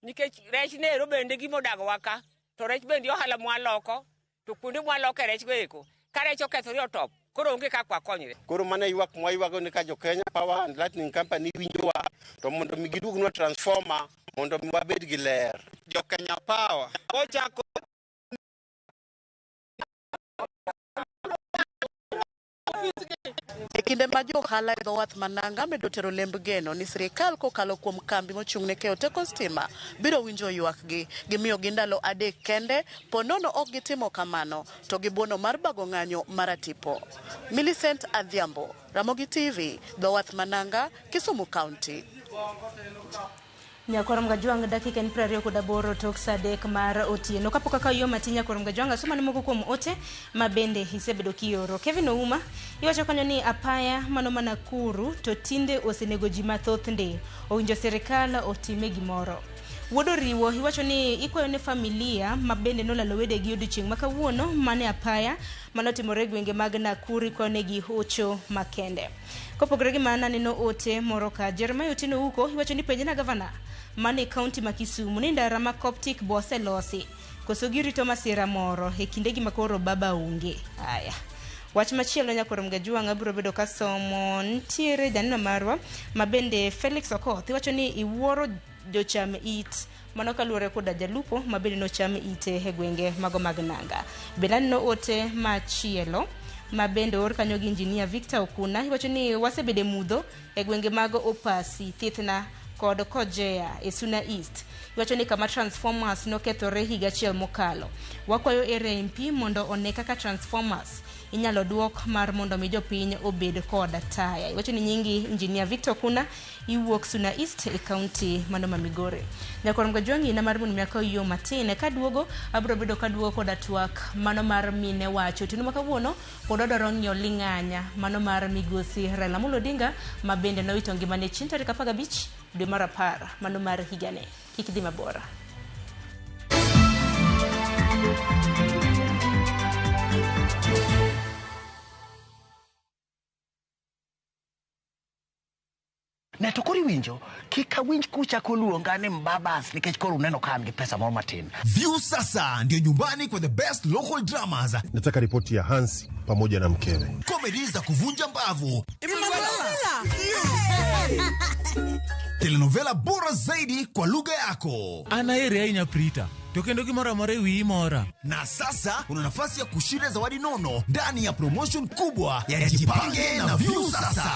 Nikech rech nero bende gima odagowa ka. To rech bende ohala mwaloko, to kuonde mwaloke rech go eko, ka rech okethore otop, koro onge kaka wakonyre. Koro mano e ywak mwaywago ni ka jo Kenya Power and Lighting Company winjowa to mondo mi giduognwa transformer mondo mi wabed gi ler. Jo Kenya Power kochako E kinde ma jo ohala e dho wath ma Nanga medo tero lemb geno ni sirikal kokalo kuom kambi mochung' ne keyo teko stima biro winjo ywakgi. Gimiyogi ndalo 3 kende, po nono ok gitimo kamano to gibuono mar bago ng'anyo maratipo. Millicent Adhiambo, Ramogi TV, dho wath ma Nanga, Kisumu County. Nyakwar Mgajwang' dakika en 28 tok saa 3 mar otieno. Kapok akawo yo matin Nyakwar Mgajwang' asoma ne moko kuom ote ma bende isebedo kioro. Kevin Ouma iwacho kanyo ni apaya mano ma Nakuru to tinde osenego ji mathoth ndi. Owinjo sirikal otime gimoro. Wuod Oriwo iwacho ni ikwayo ne familia ma bende nolalo wedegi odiochieng' ma kawuono mane apaya manotimore e gwenge mag Nakuru ikwayo negi hocho makende. Kopogore gi mano aneno ote moro ka Jeremiah Otieno Uko iwacho ni penjna gavana mane kaunti ma Kisumu ni ndara ma Coptic bo oselosi koso girito masira moro e kindegi ma koro baba onge. Aya. Wach machielo Nyakwar Mgajwang' abiro bedo kasomo nitiere janeno marwa ma bende Felix Okoth iwacho ni iwuoro jocham it mano kaluwore koda jalupo ma bende nocham ite e gwenge mago mag Nanga. Bende aneno ote machielo ma bende oor kanyo gi injinia Victor Okuna iwacho ni wasebedo e mudho e gwenge mag Opasi, Thithna kod Kojea e Suna East. Iwacho ni kama transformers nokethore higa achiel mokalo. Wakwayo area MP mondo one kaka transformers inyalo duok mar mondo mi jopiny obed kod taya. Iwacho ni nyingi injinia Victor Okuna iwuok Suna East e kaunti mano ma Migori. Nyakwar Mgajwang' ina mar mondo mi akaw yo matin kaduogo abiro bedo kaduogo koda twak mano mar mine wacho. Otieno ma kawuono pod wadwaro ng'iyo ling'anya mano mar migosi Raila Amolo Odinga ma bende nowito ngimane chieng' tarik 15 dwe mar 10 mano mar higani. Kik idhi mabor. Ne to koro iwinjo, kik awinj kuchako luonga ni mbabas nikech koro uneno ka an gi pesa moro matin. View sasa ndio nyumbani kwa the best local dramas. Nataka ripoti ya Hansi pamoja na mkewe. Comedy za kuvunja mbavu. Telenovela bora zaidi kwa lugha yako. An aheri ahinya Prita. To kendo gimoro amora e wiyi mora. Na sasa una nafasi ya kushinda zawadi nono ndani ya promotion kubwa ya Jipange na View Sasa.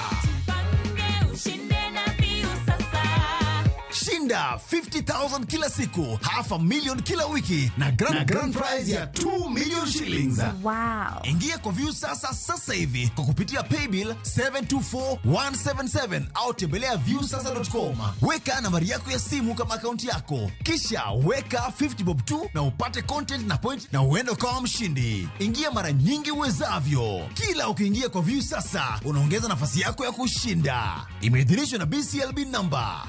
Shinda 50,000 kila siku, 500,000 kila wiki na grand prize ya 2 million shillings. Wow. Ingia kwa View Sasa sasa hivi kwa kupitia paybill 724177 au tembelea viewsasa.com. Weka nambari yako ya simu kama akaunti yako, kisha weka 50 bob tu na upate content na point na uende ukawa mshindi. Ingia mara nyingi uwezavyo. Kila ukiingia kwa View Sasa unaongeza nafasi yako ya kushinda. Imeidhinishwa na BCLB number.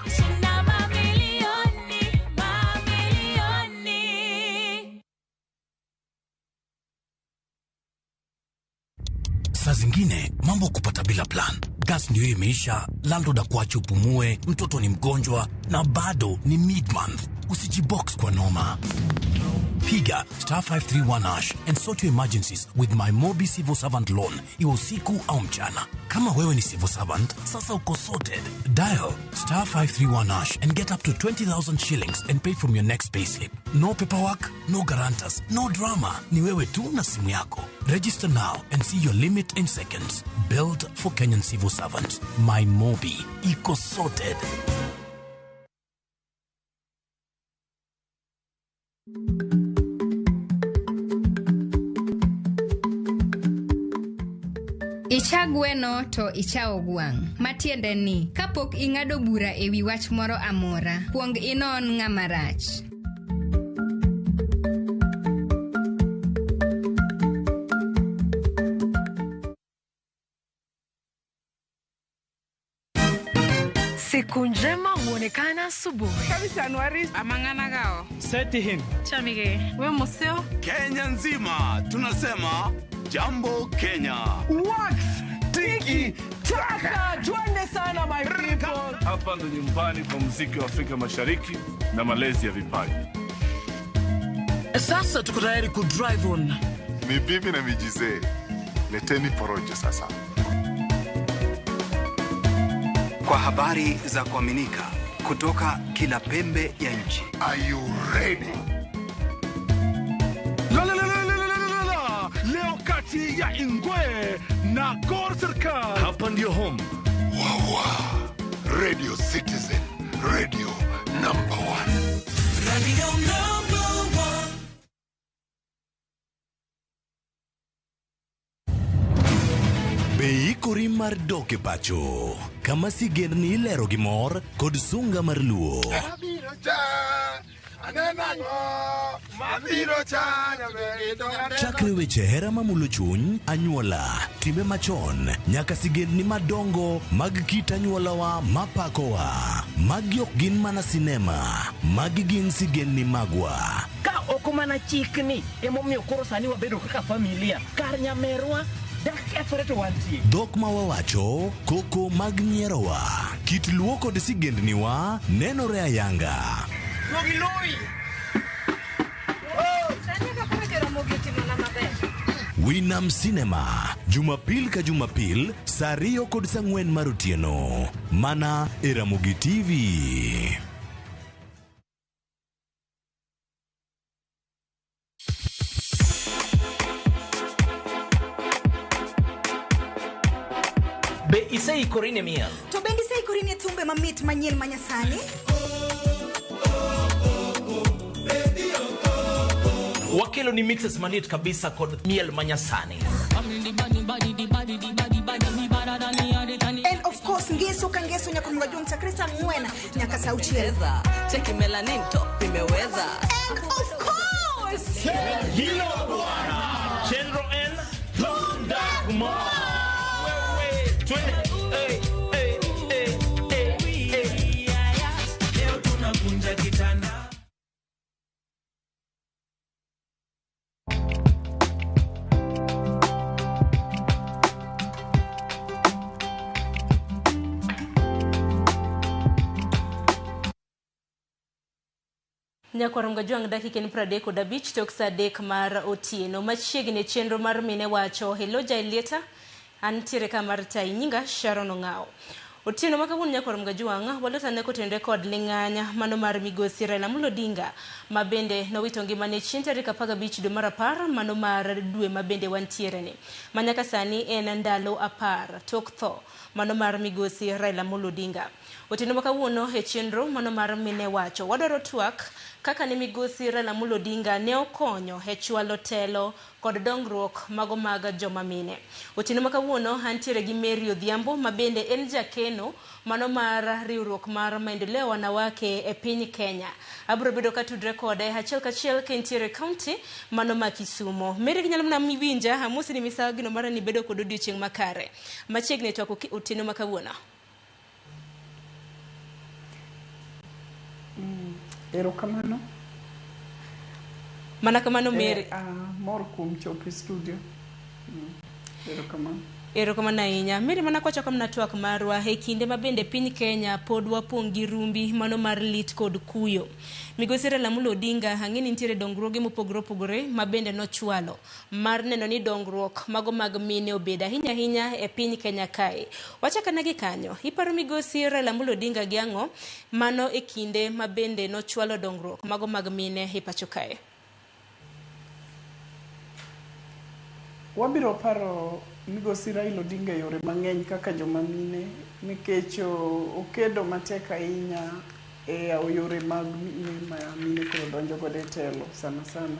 Saa zingine mambo kupata bila plan. Gas ndio imeisha, landlord akuache upumue, mtoto ni mgonjwa na bado ni mid-month. Usijibox kwa noma. Piga star 531 hash and sort your emergencies with my Mobi Civil Servant Loan, iwe usiku au mchana. Kama wewe ni civil servant, sasa uko sorted. Dial star 531 hash and get up to 20,000 shillings and pay from your next payslip. No paperwork, no guarantors, no drama. Ni wewe tu na simu yako. Register now and see your limit in seconds. Built for Kenyan civil servants. My Mobi. Iko sorted. Icha gweno to ichawo gwang'. Matiende ni, kapok ing'ado bura e wi wach moro amora, kuong inon ng'ama rach. Siku njema huonekana asubuhi. Setihin. Chamige. We museo. Kenya nzima tunasema Jambo Kenya. Wax tiki taka, twende sana my people. Hapa ndo nyumbani kwa muziki wa Afrika Mashariki na malezi ya vipaji. Sasa tuko tayari ku drive on. Ni bibi na mijizee, leteni porojo sasa. Kwa habari za kuaminika kutoka kila pembe ya nchi. Are you ready? La, la, la, la, la, la, la, la. Leo kati ya Ingwe na Gor Serikal. Hapa ndio home. Wawa. Radio Citizen, radio number one. Radio number one. Be ikori mar dok e pacho kama sigendni ilero gi mor kod sunga mar luo. Abiro cha, aneno mabiro cha, Chakre weche hera mamulo chuny, anyuola, timbe machon, nyaka sigendni madongo mag kit anyuolawa mapakowa. Magi ok gin mana sinema, magi gin sigendni magwa. Ka ok mana chikni emomiyo koro sani wabedo kaka familia kar nyamerwa dak kethore to wantie. Dhok ma wawacho, koko mag nyierowa, kit luo kod sigendniwa nenore ayanga. Winam Cinema, Jumapil ka Jumapil, saa 2 kod saa 4 mar otieno. Mana e Ramogi TV. Be iseikori ne miel? To bende iseikori ne thumbe mamit manyien manyasani? Wakelo ni mixes malit kabisa kod miel manyasani. And of course ngeso ka ngeso nyaka mwajuang' chakre saa 4 nyaka saa 6. Cheki melanin top imeweza. And of course Hilo bwana Chenro N Tunda Kumar. Wewe twende. Hey, hey, hey, hey, hey. Leo tunakunja kitanda. Nyakwar Mgajuang' dakika en 35 tok saa 3 mar otieno. Machiegni chenro mar mine wacho. Hello Jailieta, antiere ka mar tai nyinga Sharon Ong'ao. Otieno ma kawuono Nyakwar Mgajuang' walotane kotenore kod ling'anya mano mar migosi Raila Amolo Odinga ma bende nowito ngimane chieng' tarik 15 dwe mar 10 mano mar dwe ma bende wantiere ni. Ma nyaka sani en ndalo 10 tok tho mano mar migosi Raila Amolo Odinga. Otieno ma kawuono e chenro mano mar mine wacho wadwaro twak kaka ne migosi Raila Amolo Odinga ne okonyo e chwalo telo kod dongruok mago mag joma mine. Otieno ma kawuono antiere gi Mary Odhiambo ma bende en jakeno mano mar riwruok mar maendeleo wanawake e piny Kenya. Abiro bedo katudre kode achiel kachiel ka entiere county mano ma Kisumo. Mary ginyalo mana miwinja amosi ni misawa gino mara ni bedo kod odiochieng' makare. Machiegni twak otieno ma kawuono. Erokamano. Mana kamano Mary. Mor kuom chopo e studio. Erokamano. Erokamano ahinya. Mary mana kwachako mana twak marwa e kinde ma bende piny Kenya pod wapong' gi rumbi mano mar lit kod kuyo. Migosi Raila Amolo Odinga ang'e ni nitiere dongruoge mopogore opogore ma bende nochwalo mar neno ni dongruok mago mag mine obedo ahinya ahinya e piny Kenya kae. Wachakana gi kanyo, iparo migosi Raila Amolo Odinga gi ang'o mano e kinde ma bende nochwalo dongruok mago mag mine e pacho kae? Wabiro paro migosi Raila Odinga e yore mang'eny kaka joma mine nikech okedo matek ahinya e yawo yore mag mine ma mine koro donjo godo e telo sana sana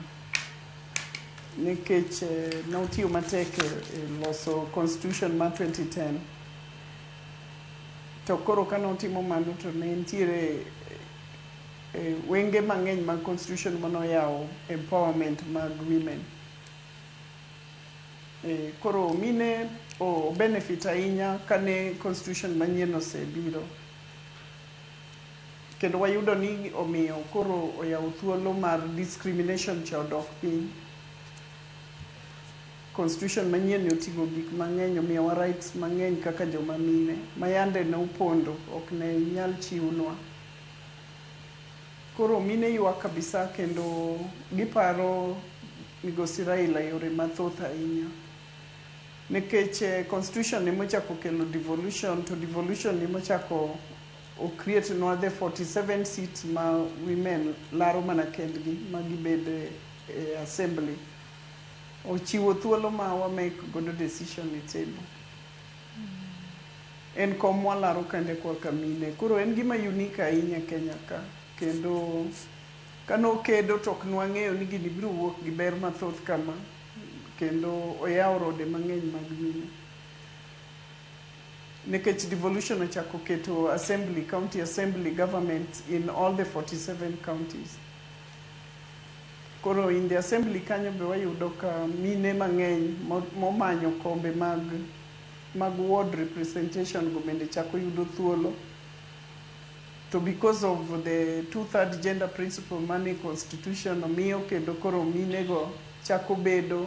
nikech notiyo matek e loso constitution mar 2010 to koro kane otimo mano to ne nitiere wenge mang'eny mag constitution manoyawo empowerment mag women. Koro mine o benefit ahinya kane constitution manyien osebiro kendo wayudo ni omiyo koro oyawo thuolo mar discrimination cha odok piny. Constitution manyien oting'o gik mang'eny, omiyowa rights mang'eny kaka joma mine ma yande ne opondo ok ne nyal chiwnwa. Koro mine ywak kabisa kendo giparo migosi Raila e yore mathoth ahinya. Nikech constitution emochako kelo devolution, to devolution emochako o create nwa the 47 seats ma women laro mana kendgi ma gibed e assembly. Ochiwo thuolo ma wa make godo decision e table. En kom mwalaro kende kaka mine. Koro en gima unique ahinya e Kenya ka. Kendo kanokedo to ok nwang'eyo ni gini biro wuok gi ber mathoth kama. Kendo oyawo rode mang'eny mag mine. Nikech devolution ochako keto assembly, county assembly government in all the 47 counties. Koro in the assembly kanyo be wayudo ka mine mang'eny momanyo kombe mag ward representation go bende chako yudo thuolo. To because of the two-third gender principle mane constitution, miyo kendo koro mine go chako bedo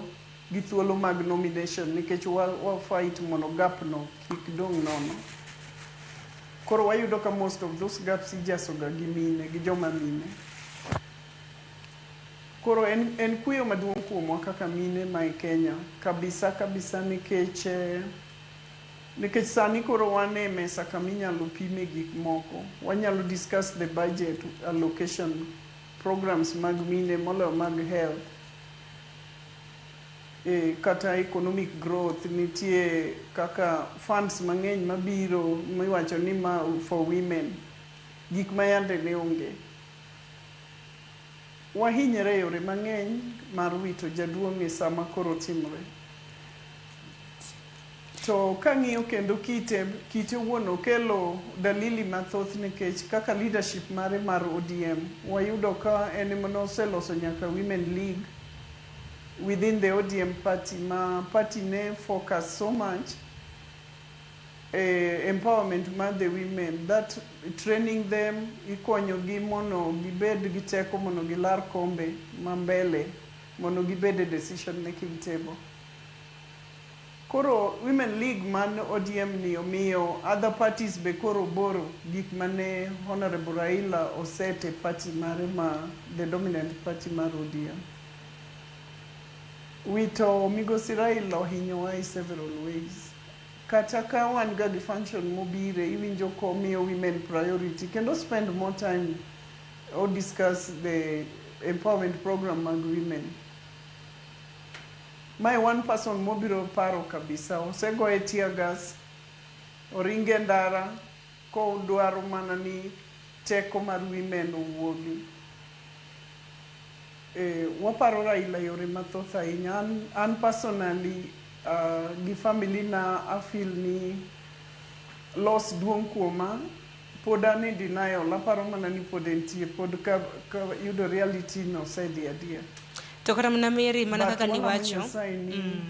gi thuolo mag nomination, nikech wa fight mondo gap no kik dong' nono. Koro wayudo ka most of those gaps ijaso ga gi mine, gi joma mine. Koro en kuyo maduong' kuomwa kaka mine ma e Kenya kabisa kabisa, nikech sani koro wan e mesa kama inyalo pime gik moko. Wanyalo discuss the budget allocation, programs mag mine moloyo mag health. Kata economic growth, nitie kaka funds mang'eny mabiro miwacho ni ma for women, gik ma yande ne onge. Wahinyore e yore mang'eny mar wito jaduong' e sama koro timore. To kang'iyo kendo kite wuon, okelo dalili mathoth, nikech kaka leadership mare mar ODM, wayudo ka en ema noseloso nyaka Women League within the ODM party, ma party ne focus so much empowerment mar the women, that training them, ikonyogi mondo gibed gi teko mondo gilar kombe ma mbele, mondo gibed e decision making table. Koro Women League man ODM ni omiyo other parties be koro boro gik mane Honorable Raila oset e party mare, ma the dominant party mar ODM. Wito migosi Raila ohinyowa e several ways. Kata ka wan ga gi function mobire, iwinjo komiyo women priority kendo spend more time or discuss the empowerment program mag women. Mae one person mobiro paro kabisa, osegoye tear gas, oringe ndara, kodwaro mana ni teko mar women owuogi. Waparo Raila yore mathoth ahinya. An personally, gi family na, I feel ni loss duong' kuoma. Pod an e denial, aparo mana ni pod entie, pod ka yudo reality no osedhi adier. To kata mana Mary, mana But kaka walamo niwacho Nyasaye ni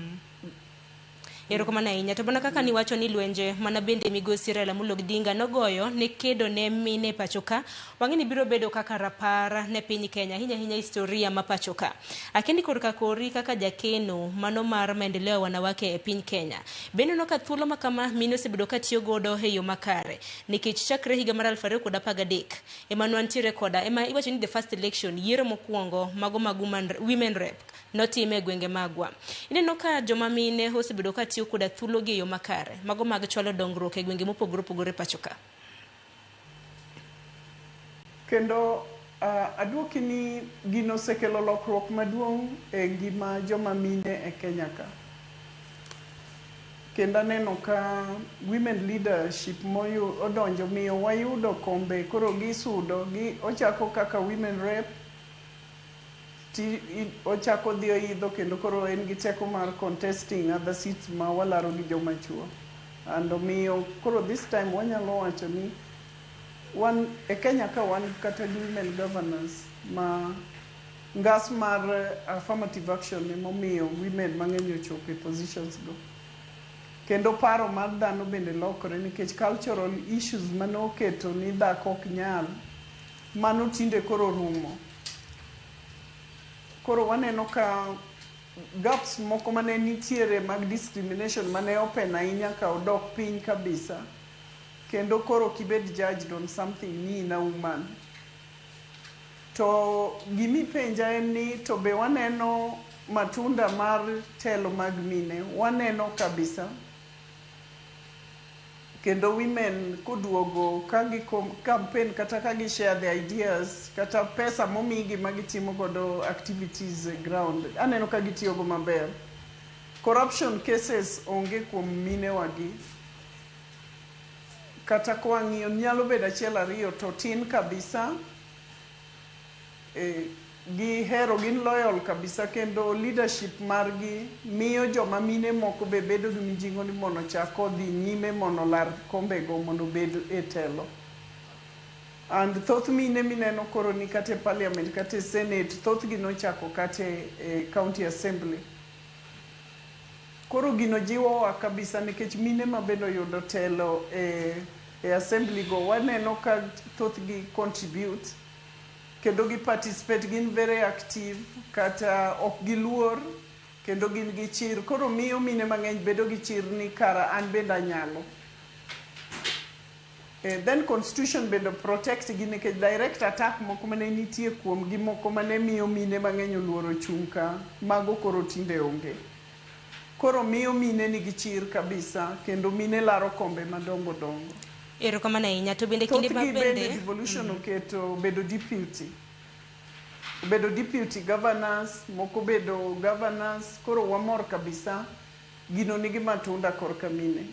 Erokamano ahinya. To mana kaka niwacho ni lwenje mana bende migosi Raila Amolo Odinga nogoyo ne kedo ne mine e pacho ka, wang'e ni biro bedo kaka rapar ne piny Kenya, ahinya ahinya historia ma pacho ka. Akendi korka kori kaka jakeno mano mar maendeleo ya wanawake e piny Kenya. Bende ineno ka thuolo ma kama mine osebedo ka tiyo godo e yo makare, nikech chakre higa mar 2013 ema nwantiere koda ema iwacho ni the first election, yiero mokwongo mago mag women rep notim e gwenge magwa. Ineno ka joma mine osebedo ka tiyo koda thuolo gi e yo makare mago mag chwalo dongruok e gwenge mopogore opogore pacho ka? Kendo aduoki ni gino osekelo lokruok maduong' e ngima joma mine e Kenya ka. Kendo aneno ka women leadership moyu odonjo miyo wayudo kombe, koro gisudo gi ochako kaka women rep ti ochako dhi oidho, kendo koro en gi teko mar contesting other seats ma walaro gi joma chuo. And omiyo koro this time wanyalo wacho ni wan e Kenya ka wan kata gi women governors, ma ngas mar affirmative action emomiyo women mang'eny ochopo e positions go. Kendo paro mar dhano bende lokore, nikech cultural issues mane oketo ni dhako ok nyal, mano tinde koro rumo. Koro waneno ka gaps moko mane nitiere mag discrimination mane open ahinya ka odok piny kabisa. Kendo koro kibed judged on something ni in a woman. To gimipenja en ni to be waneno matunda mar telo mag mine? Waneno kabisa. Kendo women koduogo ka gi campaign kata ka gi share the ideas kata pesa momigi ma gitimo godo activities e ground, aneno ka gitiyogo maber. Corruption cases onge kuom minewagi. Kata kwang'iyo nyalo bedo achiel ariyo to tin kabisa. Gihero, gin loyal kabisa, kendo leadership margi miyo joma mine moko be bedo gi mijing'o ni mondo ochak odhi nyime mondo olar kombego mondo obed e telo. And thoth mine mineno koro ni kata e parliament kata e senate, thothgi nochako kata e county assembly. Koro gino jiwowa kabisa nikech mine ma bende oyudo telo e assembly go, waneno ka thothgi contribute kendo gi participate, gin very active, kata ok giluor kendo gin gi chir. Koro miyo mine mang'eny bedo gi chir ni kara an bende anyalo. Then constitution bende protect gi nikech direct attack moko mane nitie kuom gi, moko mane miyo mine mang'eny oluoro chung' ka, mago koro tinde onge. Koro miyo mine nigi chir kabisa kendo mine laro kombe madongo dongo. Erokamano ahinya. To bende kinde ma Thothgi bende bende devolution oketo bedo deputy governors, moko bedo governors. Koro wamor kabisa, gino nigi matunda korka mine.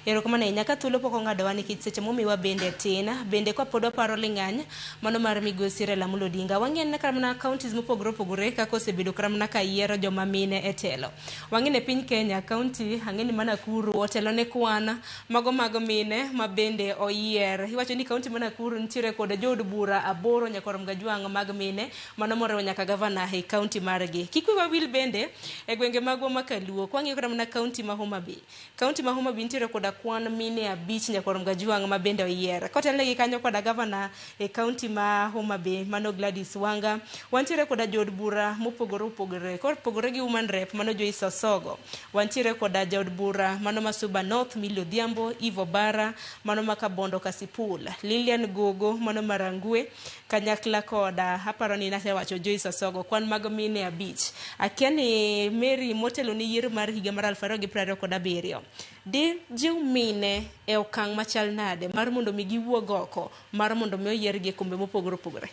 Erokamano ahinya. Ka thuolo pok ong'adowa nikech seche momiwa bende tin, bende kapod waparo ling'any mano mar migosi Raila Amolo Odinga, wang'e ni kata mana counties mopogore opogore kaka osebedo kata mana ka yiero joma mine e telo. Wang'e ni e piny Kenya, county ang'e ni ma Nakuru otelo ne kwan mago mag mine ma bende oyier. Iwacho ni county ma Nakuru nitiere kod jood bura aboro nyaka Mgajwang' mag mine, mano moriwo nyaka gavana e county margi. Kik wiwa wil bende e gwenge magwa ma Kaluo, kwang'iyo kata mana county ma Homa Bay, county ma Homa Bay nitiere koda kwan mine abich nyakwar Mgajwang' ma bende oyier. Kotelnegi kanyo koda gavana e county ma Homa Bay, mano Gladys Wanga. Wantiere koda jood bura mopogore opogore. Kopogore gi woman rep, mano Joyce Osogo. Wantiere koda jaod bura mano ma Suba North, Millie Odhiambo, Eve Obara, mano ma Kabondo Kasipul, Lilian Gogo, mano ma Rangwe, kanyakla koda aparo ni nasewacho Joyce Osogo, kwan mag mine abich. Akia ni Mary, motelo ni yiero mar higa mar 2027 di jiw mine e okang' machal nade mar mondo mi giwuog oko mar mondo mi oyiergi e kombe mopogore opogore?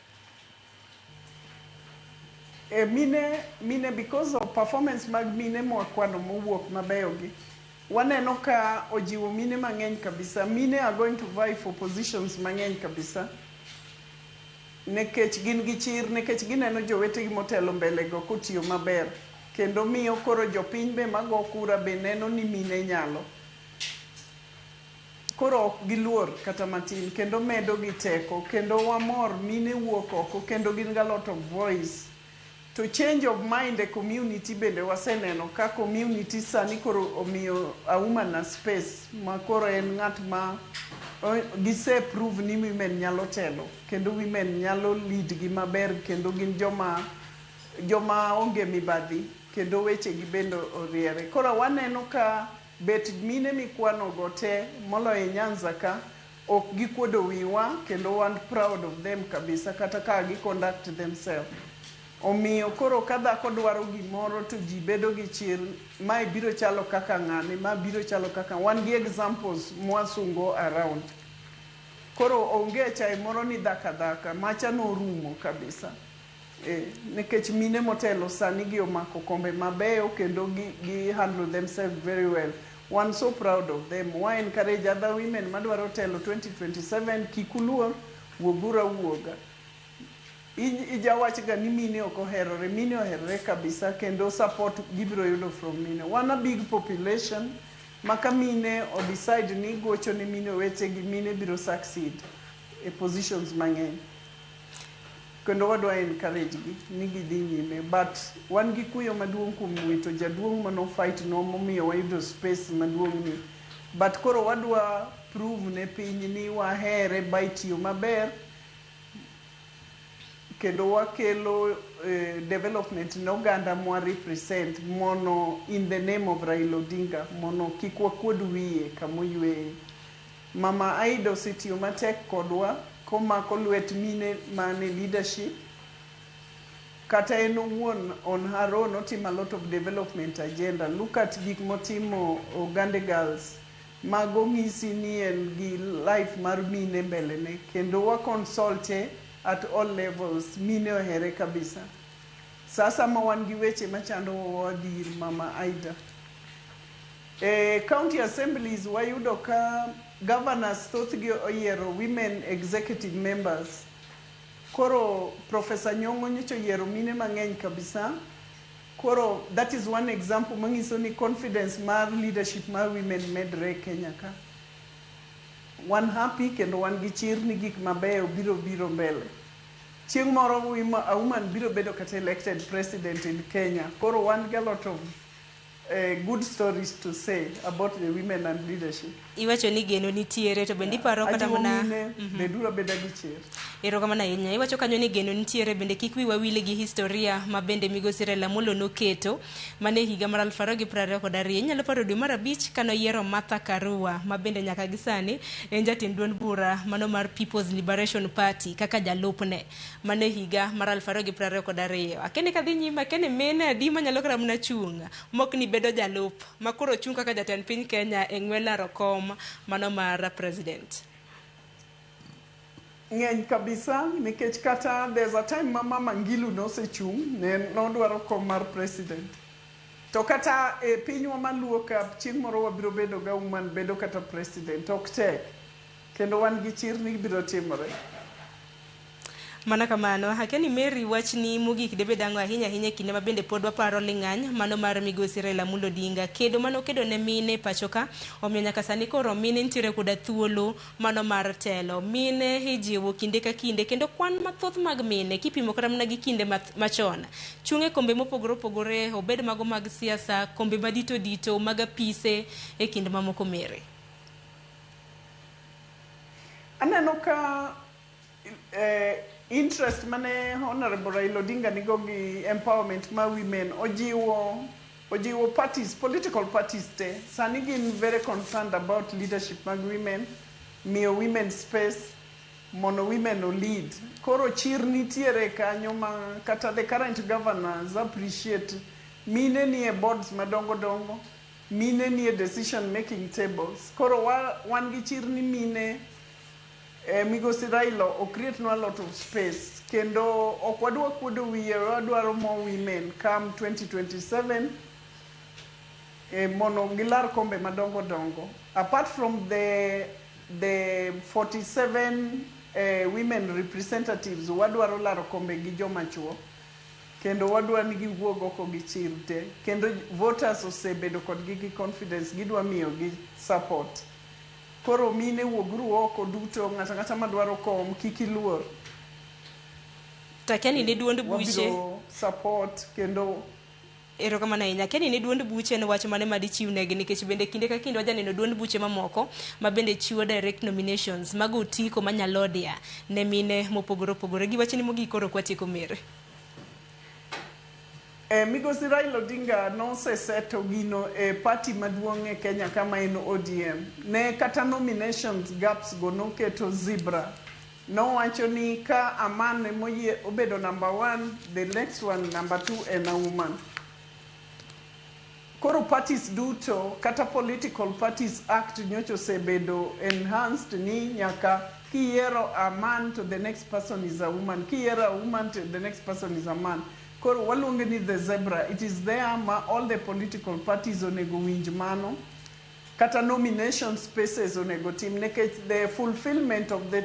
Mine because of performance mag mine mwakwano mowuok mabeyo gi, waneno ka ojiwo mine mang'eny kabisa. Mine are going to vie for positions mang'eny kabisa nikech gin gi chir, nikech gineno jowetegi motelo mbele go kotiyo maber, kendo miyo koro jopiny be mago kura be neno ni mine nyalo. Koro ok giluor kata matin, kendo medo gi teko, kendo wamor mine wuok oko kendo gin ga lot of voice. To change of mind e community bende waseneno ka community sani koro omiyo a woman a space ma koro en ng'at ma gise prove ni women nyalo telo kendo women nyalo lead gi maber, kendo gin joma onge mibadhi kendo weche gi bende oriere. Koro waneno ka bet mine mikwano go te moloyo e Nyanza ka ok gikuodo wiwa, kendo wan proud of them kabisa kata ka gi conduct themselves. Omiyo koro ka dhako dwaro gimoro to ji bedo gi chir, mae biro chalo kaka ng'ane, ma biro chalo kaka wan gi examples mwasungo around. Koro onge achaye moro ni dhaka dhaka macha norumo kabisa. Nikech mine motelo sani gi omako kombe mabeyo kendo gi handle themselves very well. Wan so proud of them. Wa encourage other women madwaro telo 2027, kik uluor, wuoguru awuoga. Ijawach ga ni mine ok oherore, mine oherore kabisa, kendo support gibiro yudo from mine. Wan a big population ma ka mine o decide ni gocho ne mine wetegi, mine biro succeed e positions mang'eny. Kendo wadwa encourage gi ni gidhi nyime, but wan gi kuyo maduong' kuom wito jaduong' mano fight no momiyo wayudo space maduong' ni. But koro wadwa prove ne piny ni wahere by tiyo maber kendo wakelo development ne oganda mwa represent, mono in the name of Raila Odinga, mono kik wakuod wiye kamoyweye. Mama Aida osetiyo matek kodwa komako lwet mine mane leadership. Kata en owuon on her own otimo a lot of development agenda. Look at gik motimo Ogande Girls. Mago ng'isi ni en gi life mar mine mbele ne. Kendo wa consult at all levels. Mine ohere kabisa. Sasa ma wan gi weche machando wadhi ir Mama Ida. E county assemblies wayudo ka governors thothgi oyiero women executive members. Koro Professor Nyong'o nyocha oyiero mine mang'eny kabisa. Koro that is one example manyiso ni confidence mar leadership mar women medre e Kenya ka. Wan happy kendo wan gi chir ni gik mabeyo biro biro mbele. Chieng' moro a woman biro bedo kata elected president in Kenya. Koro wan gi a lot of good stories to say about the women and leadership. Iwacho ni geno nitiere to bende iparo kata Ajiwo mana mine, beduru abeda gi chir. Erokamano ahinya. Iwacho kanyo ni geno nitiere bende kik wiwa wil gi historia ma bende migosi Raila Amolo noketo mane higa mar 2022. Inyalo paro dwe mar 5 kanoyiero Martha Karua ma bende nyaka gi sani en jatend duond bura mano mar People's Liberation Party kaka jalupne mane higa mar 2022. Akeni kadhi nyime, akeni mine adi manyalo kata mana chung' mok ni bedo jalup ma koro chung' kaka jatend piny Kenya e ng'we laro kom mano mar president. Ng'eny kabisa nikech kata there's a time ma Mama Ngilu nosechung' ne nodwaro kom mar president. To kata e pinywa maluo ka chieng' moro wabiro bedo ga woman bedo kata president ok tek. Kendo wan gi chir ni biro timore. Mana kamano, akeni Mary wachni mogik debed ang'o ahinya ahinya e kinde ma bende pod waparo ling'any mano mar migosi Raila Amolo Odinga. Kedo mano kedo ne mine pacho ka, omiyo nyaka sani koro mine nitiere koda thuolo mano mar telo. Mine ijiwo kinde ka kinde kendo kwan mathoth mag mine kipimo kata mana gi kinde machon. Chung' e kombe mopogore opogore, obed mago mag siasa, kombe madito dito, mag apise e kind mamoko Mary. Aneno ka interest mane Honorable Raila Odinga nigo gi empowerment ma women ojiwo parties, political parties te. Sani gin very concerned about leadership mag women, miyo women space, mondo women o lead. Koro chir nitiere kanyo ma kata the current governors appreciate mine nie boards madongo dongo, mine nie decision making tables. Koro wan gi chir ni mine migosi Raila o create no a lot of space kendo ok wadwa kuodo wiye, wadwaro more women come 2027 mondo gilar kombe madongo dongo. Apart from the 47 women representatives, wadwaro laro kombe gi joma chuo kendo wadwa ni giwuog oko gi chir te kendo voters osebedo kodgi gi confidence, gidwa miyo gi support. Koro mine wuoguru oko duto, ng'ato ang'ata madwaro kom kik iluor. To akia ni ne duond buche Wabiro support kendo Erokamano ahinya. Akia ni ne duond buche en wach mane madichiw negi nikech bende kinde ka kinde wajaneno duond buche mamoko ma bende chiwo direct nominations mago otiko manyalodia ne mine mopogore opogore. Gi wachni mogik koro kwatieko Mary. Migosi Raila Odinga noseseto gino e party maduong' e Kenya kama en ODM. Ne kata nominations gaps go noketo zebra. Nowacho ni ka a man emoyie obedo number 1, the next one number 2 en a woman. Koro parties duto kata political parties act nyocha osebedo enhanced ni nyaka kiyiero a man to the next person is a woman, kiyiero a woman to the next person is a man. Koro waluonge ni the zebra. It is there ma all the political parties onego winj mano. Kata nomination spaces onego tim nikech the fulfillment of the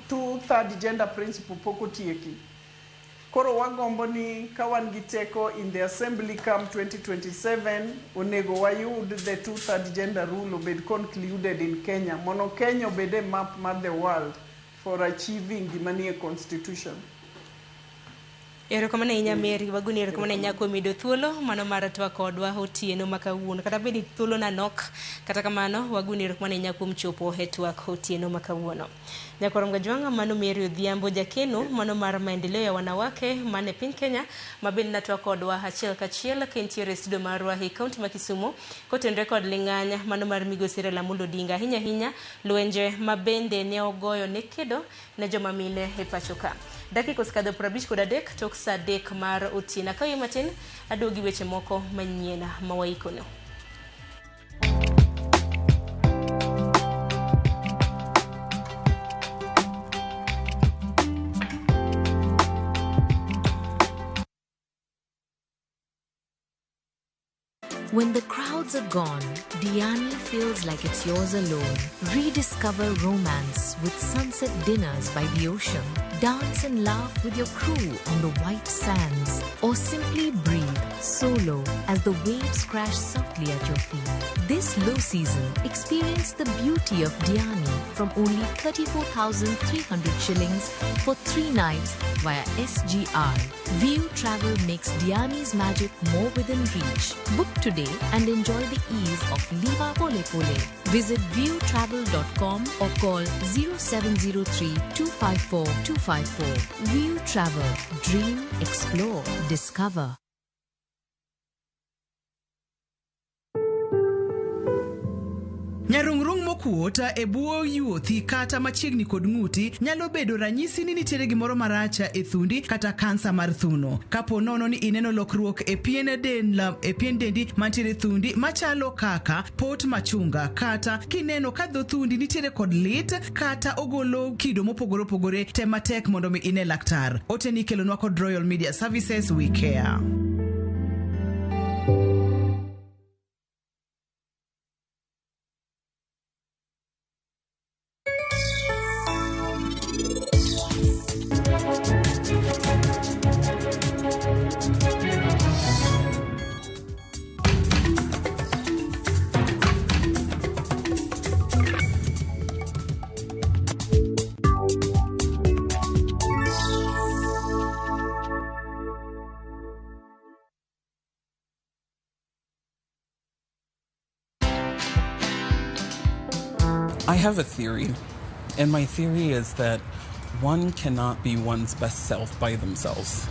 two-third gender principle pok otieki. Koro wagombo ni ka wan gi teko in the assembly come 2027 onego wayud the two-third gender rule obed concluded in Kenya mondo Kenya obed e map mar the world for achieving gima nie constitution. Erokamano ahinya Mary, wagoni erokamano ahinya kuom yudo thuolo mano mar twak kodwa otieno ma kawuono. Kata bed ni thuolo na nok, kata kamano wagoni erokamano ahinya kuom chopo e twak otieno ma kawuono. Nyakwar Mgajwang'a, mano Mary Odhiambo jakeno mano mar maendeleo ya wanawake mane piny Kenya ma bende natwak kodwa achiel kachiel ka entiere e studio marwa e kaunti ma Kisumu kotenore kod ling'any mano mar migosi Raila Amolo Odinga, ahinya ahinya lwenje ma bende ne ogoyo ne kedo ne joma mine e pacho ka. Dakika osekadho 53 tok saa 3 mar otieno. Akayo matin aduogi weche moko manyien ma waikono. When the crowds are gone, Diani feels like it's yours alone. Rediscover romance with sunset dinners by the ocean. Dance and laugh with your crew on the white sands. Or simply breathe solo as the waves crash softly at your feet. This low season, experience the beauty of Diani from only 34,300 shillings for 3 nights via SGR. View Travel makes Diani's magic more within reach. Book today and enjoy the ease of Liva Pole Pole. Visit viewtravel.com or call 0703 254 254. View Travel. Dream, explore, discover. Nyarung'rung' mokuot e bwo yuothi kata machiegni kod ng'uti nyalo bedo ranyisi ni nitiere gimoro marach e thundi kata kansa mar thuno. Kapo nono ni ineno lokruok e pien del e pien dendi mantiere thundi machalo kaka pot machunga kata kineno ka dho thundi nitiere kod lit kata ogolo kido mopogore opogore, tem matek mondo mi ine laktar. Ote ni ikelonwa kod Royal Media Services, we care. I have a theory, and my theory is that one cannot be one's best self by themselves.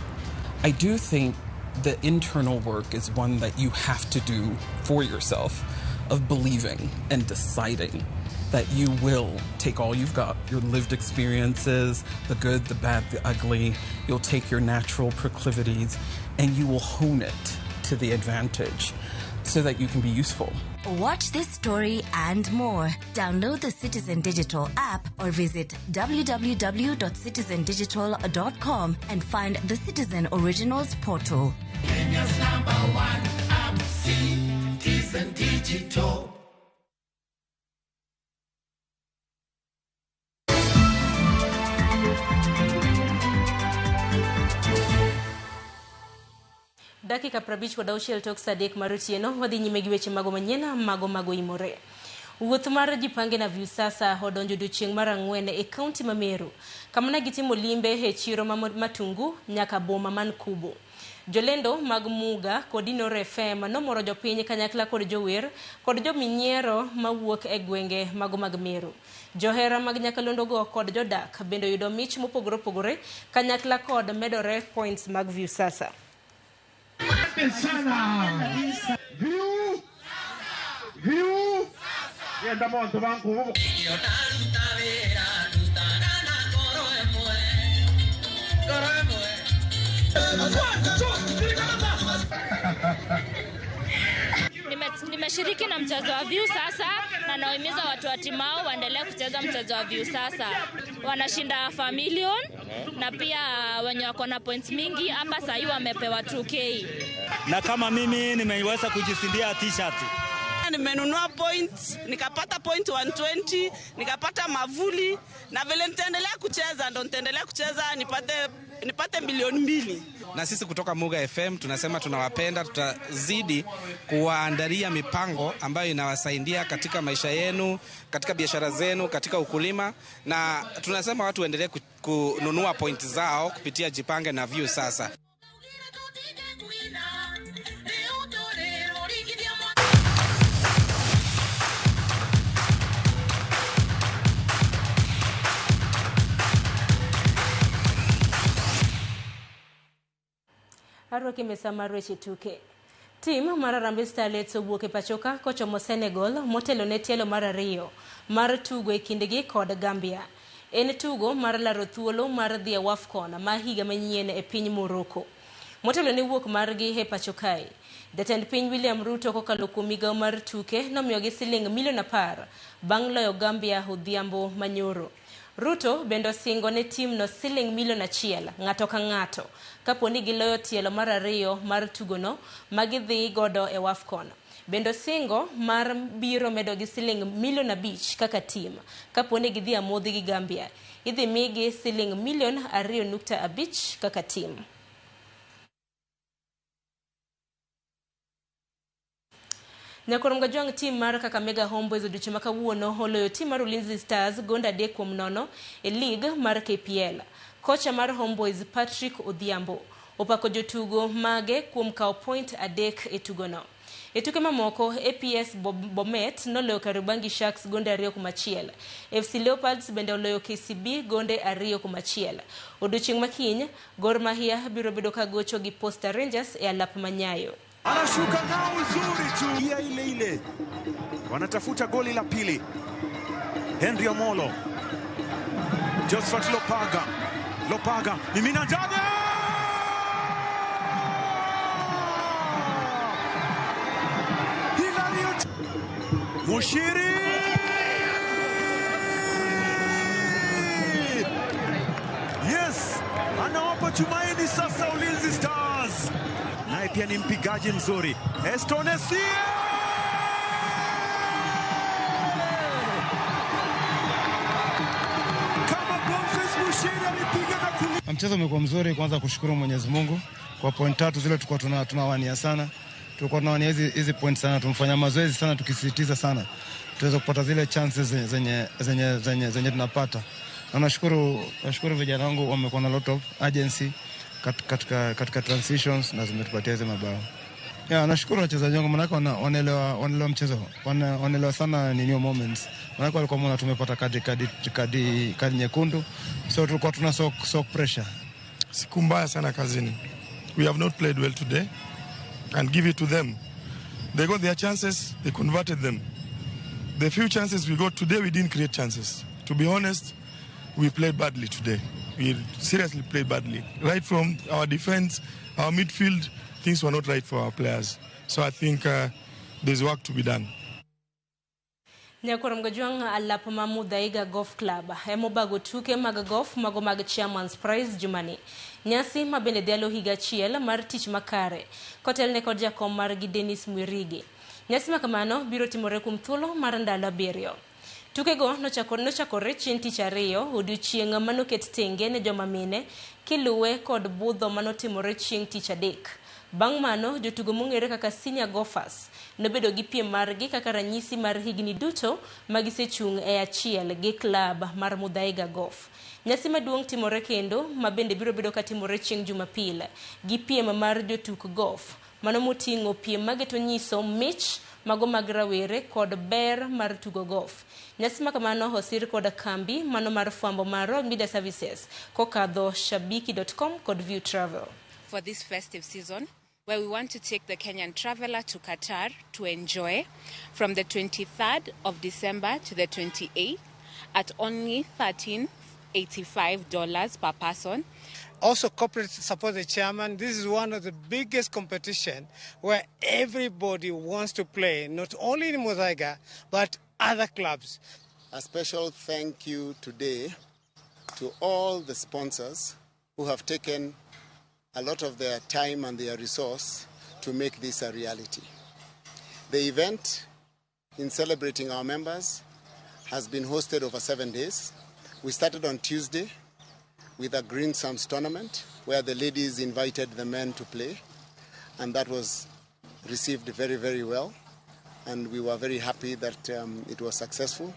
I do think the internal work is one that you have to do for yourself, of believing and deciding that you will take all you've got, your lived experiences, the good, the bad, the ugly, you'll take your natural proclivities and you will hone it to the advantage so that you can be useful. Watch this story and more. Download the Citizen Digital app or visit www.citizendigital.com and find the Citizen Originals portal. Kenya's number one app, Citizen Digital. Dakika 56 tok saa 3 mar otieno, wadhi nyime gi weche mago manyien mago mago imore. Wuoth mar Jipange na Viusasa odonjo odiochieng' mar 4 e kaunti ma Meru, kama ne gitimo limbe e chiro ma Matungu nyaka boma man Kubo. Jolendo mag Muga kod Inoro FM nomoro jopiny kanyakla kod jower kod jominyiero mawuok e gwenge mago mag Meru. Johera mag nyakalondogo kod jodak bende oyudo mich mopogore opogore kanyakla kod medore points mag Viusasa. Sana. View. View. Yenda monto banku. Nimeshiriki na mchezo wa Viusasa na nawahimiza watu wa Timau waendelee kucheza mchezo wa Viusasa. Wanashinda familion na pia wenye wako na points mingi hapa sasa hivi wamepewa 2K. Na kama mimi nimeweza kujishindia t-shirt. Nimenunua points, nikapata point 120, nikapata mavuli na vile nitaendelea kucheza ndo nitaendelea kucheza nipate milioni 2. Na sisi kutoka Muga FM tunasema tunawapenda, tutazidi kuwaandalia mipango ambayo inawasaidia katika maisha yenu, katika biashara zenu, katika ukulima, na tunasema watu waendelee kununua point zao kupitia Jipange na Viusasa. Arwaki mesa mar weche tuke. Tim mar Harambee Starlets owuok e pachoka kochomo Senegal motelo ne tielo mar 2 mar tugo e kindgi kod Gambia. En tugo mar laro thuolo mar dhi e WAFCON ma higa manyien e piny Morocco. Motelo ne wuok margi e pacho kae, jatend piny William Ruto kokalo kuom migawo mar tuke nomiyogi siling milion 10 bang' loyo Gambia odhiambo manyoro. Ruto bende osingo ne timno siling milion 1 ng'ato ka ng'ato kapo ni giloyo tielo mar 2 mar tugono ma gidhi godo e WAFCON. Bende osingo mar biro medogi siling milion 5 kaka tim kapo ni gidhi amodhi gi Gambia. Idhi migi siling milion 2.5 kaka tim. Nyakorom Gajwang' tim mar Kakamega Homeboyz odiochieng' ma kawuono oloyo tim mar Ulinzi Stars gonde 3-0 e lig mar KPL. Kocha mar Homeboyz Patrick Odhiambo opako jotugo mage kuom kawo point 3 e tugono. E tuke mamoko, APS Bomet noloyo Kariobangi Sharks gonde 2-1. FC Leopards bende oloyo KCB gonde 2-1. Odiochieng' makiny, Gor Mahia biro bedo ka gocho gi Posta Rangers e alap manyayo. Anashuka nao uzuri tu ya ile ile, wanatafuta goli la pili. Henry Omolo, Josephat Lopaga, Lopaga mimina ndani, Hilario Mushiri yes, anawapa tumaini sasa Ulinzi Stars. Naye pia ni mpigaji mzuri Estonesia. Kama Bonfils Mushiri alipiga na kulia. Mchezo umekuwa mzuri, kwanza kushukuru Mwenyezi Mungu kwa point 3 zile tulikuwa tunawania sana. Tulikuwa tunawania hizi point sana, tumfanya mazoezi sana, tukisisitiza sana tuweze kupata zile chances zenye tunapata. Na nashukuru vijana wangu wamekuwa na lot of urgency katika transitions na zimetupatia hizo mabao. Yeah, nashukuru wachezaji wangu maana wanaelewa mchezo. Wanaelewa sana ni new moments. Maana walikuwa mwana tumepata kadi nyekundu. So tulikuwa tuna soak pressure. Siku mbaya sana kazini. We have not played well today and give it to them. They got their chances, they converted them. The few chances we got today, we didn't create chances. To be honest, we played badly today. We seriously played badly. Right from our defense, our midfield, things were not right for our players. So I think there's work to be done. Nyakorom Gajwang' alap ma Muthaiga Golf Club emobago tuke mag golf mago mag Chairman's Prize jumani. Nyasi ma bende dhialo higa achiel mar tich makare kotelne kod jakom margi Dennis Mwirigi. Nyasi ma kamano biro timore kuom thuolo mar ndalo 7. Tukego nochakore chieng' tich ariyo odiochieng' manoket tenge ne joma mine kiluwe kod budho manotimore chieng' tich adek. Bang' mano, jotugo mong'ere kaka senior golfers nobedo gi piem margi kaka ranyisi mar higni duto magisechung' e achiel gi klab mar Muthaiga Golf. Nyasi maduong' timore kendo ma bende biro bedo katimore chieng' Jumapil gi piem mar jotuk golf mano moting'o piem mageto nyiso mich mago mag rawere kod ber mar tugo golf. Nyasi ma kamano osir kod kambi mano mar fwambo mar Royal Media Services kokadho shabiki.com kod View Travel. For this festive season, where we want to take the Kenyan traveler to Qatar to enjoy from the 23rd of December to the 28th at only $1,385 per person. Also, corporate support the chairman. This is one of the biggest competition where everybody wants to play, not only in Muthaiga, but other clubs. A special thank you today to all the sponsors who have taken a lot of their time and their resource to make this a reality. The event in celebrating our members has been hosted over 7 days. We started on Tuesday with a Green Sums tournament where the ladies invited the men to play, and that was received very, very well, and we were very happy that it was successful.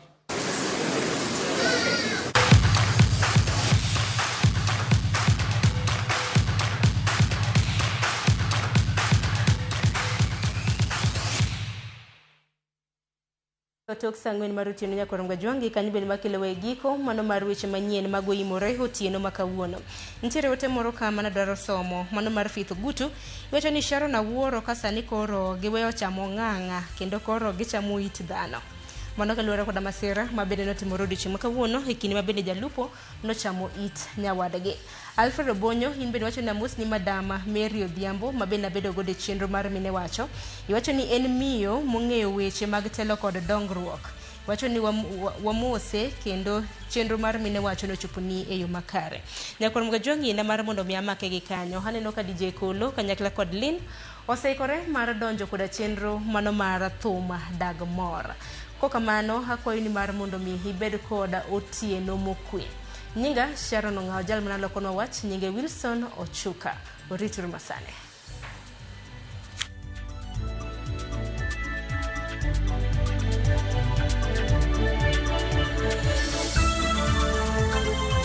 Tok saa 4 mar otieno Nyakorom Gajwang' kanyo bende makelo e giko mano mar weche manyien mago imore otieno ma kawuono. Nitiere ote moro ka mana dwaro somo mano mar Faith Ogutu iwacho ni Sharon awuoro ka sani koro giweyo chamo ng'ang'a kendo koro gichamo it dhano. Mano kaluwore koda masira ma bende notimore odiochieng' ma kawuono e kinde ma bende jalupo nochamo it nyawadgi. Alfred Obonyo in bende wacho ni amos ni madama Mary Odhiambo ma bende abedo godo e chenro mar mine wacho. Iwacho ni en miyo mong'eyo weche mag telo kod dongruok. Wacho ni wamose kendo chenro mar mine wacho nochoponi e yo makare. Nyakwar Mgajwang' yiena mar mondo mi amake gi kanyo. Aneno ka DJ Kolo kanyakla kod Lynn oseikore mar donjo koda chenro mano mar thum dag mor. Kokamano akwayo ni mar mondo mi ibed koda otieno mokwe. Nyinga Sharon Ong'awo jal manalokonwa wach nyinge Wilson Ochuka. Orituru masane.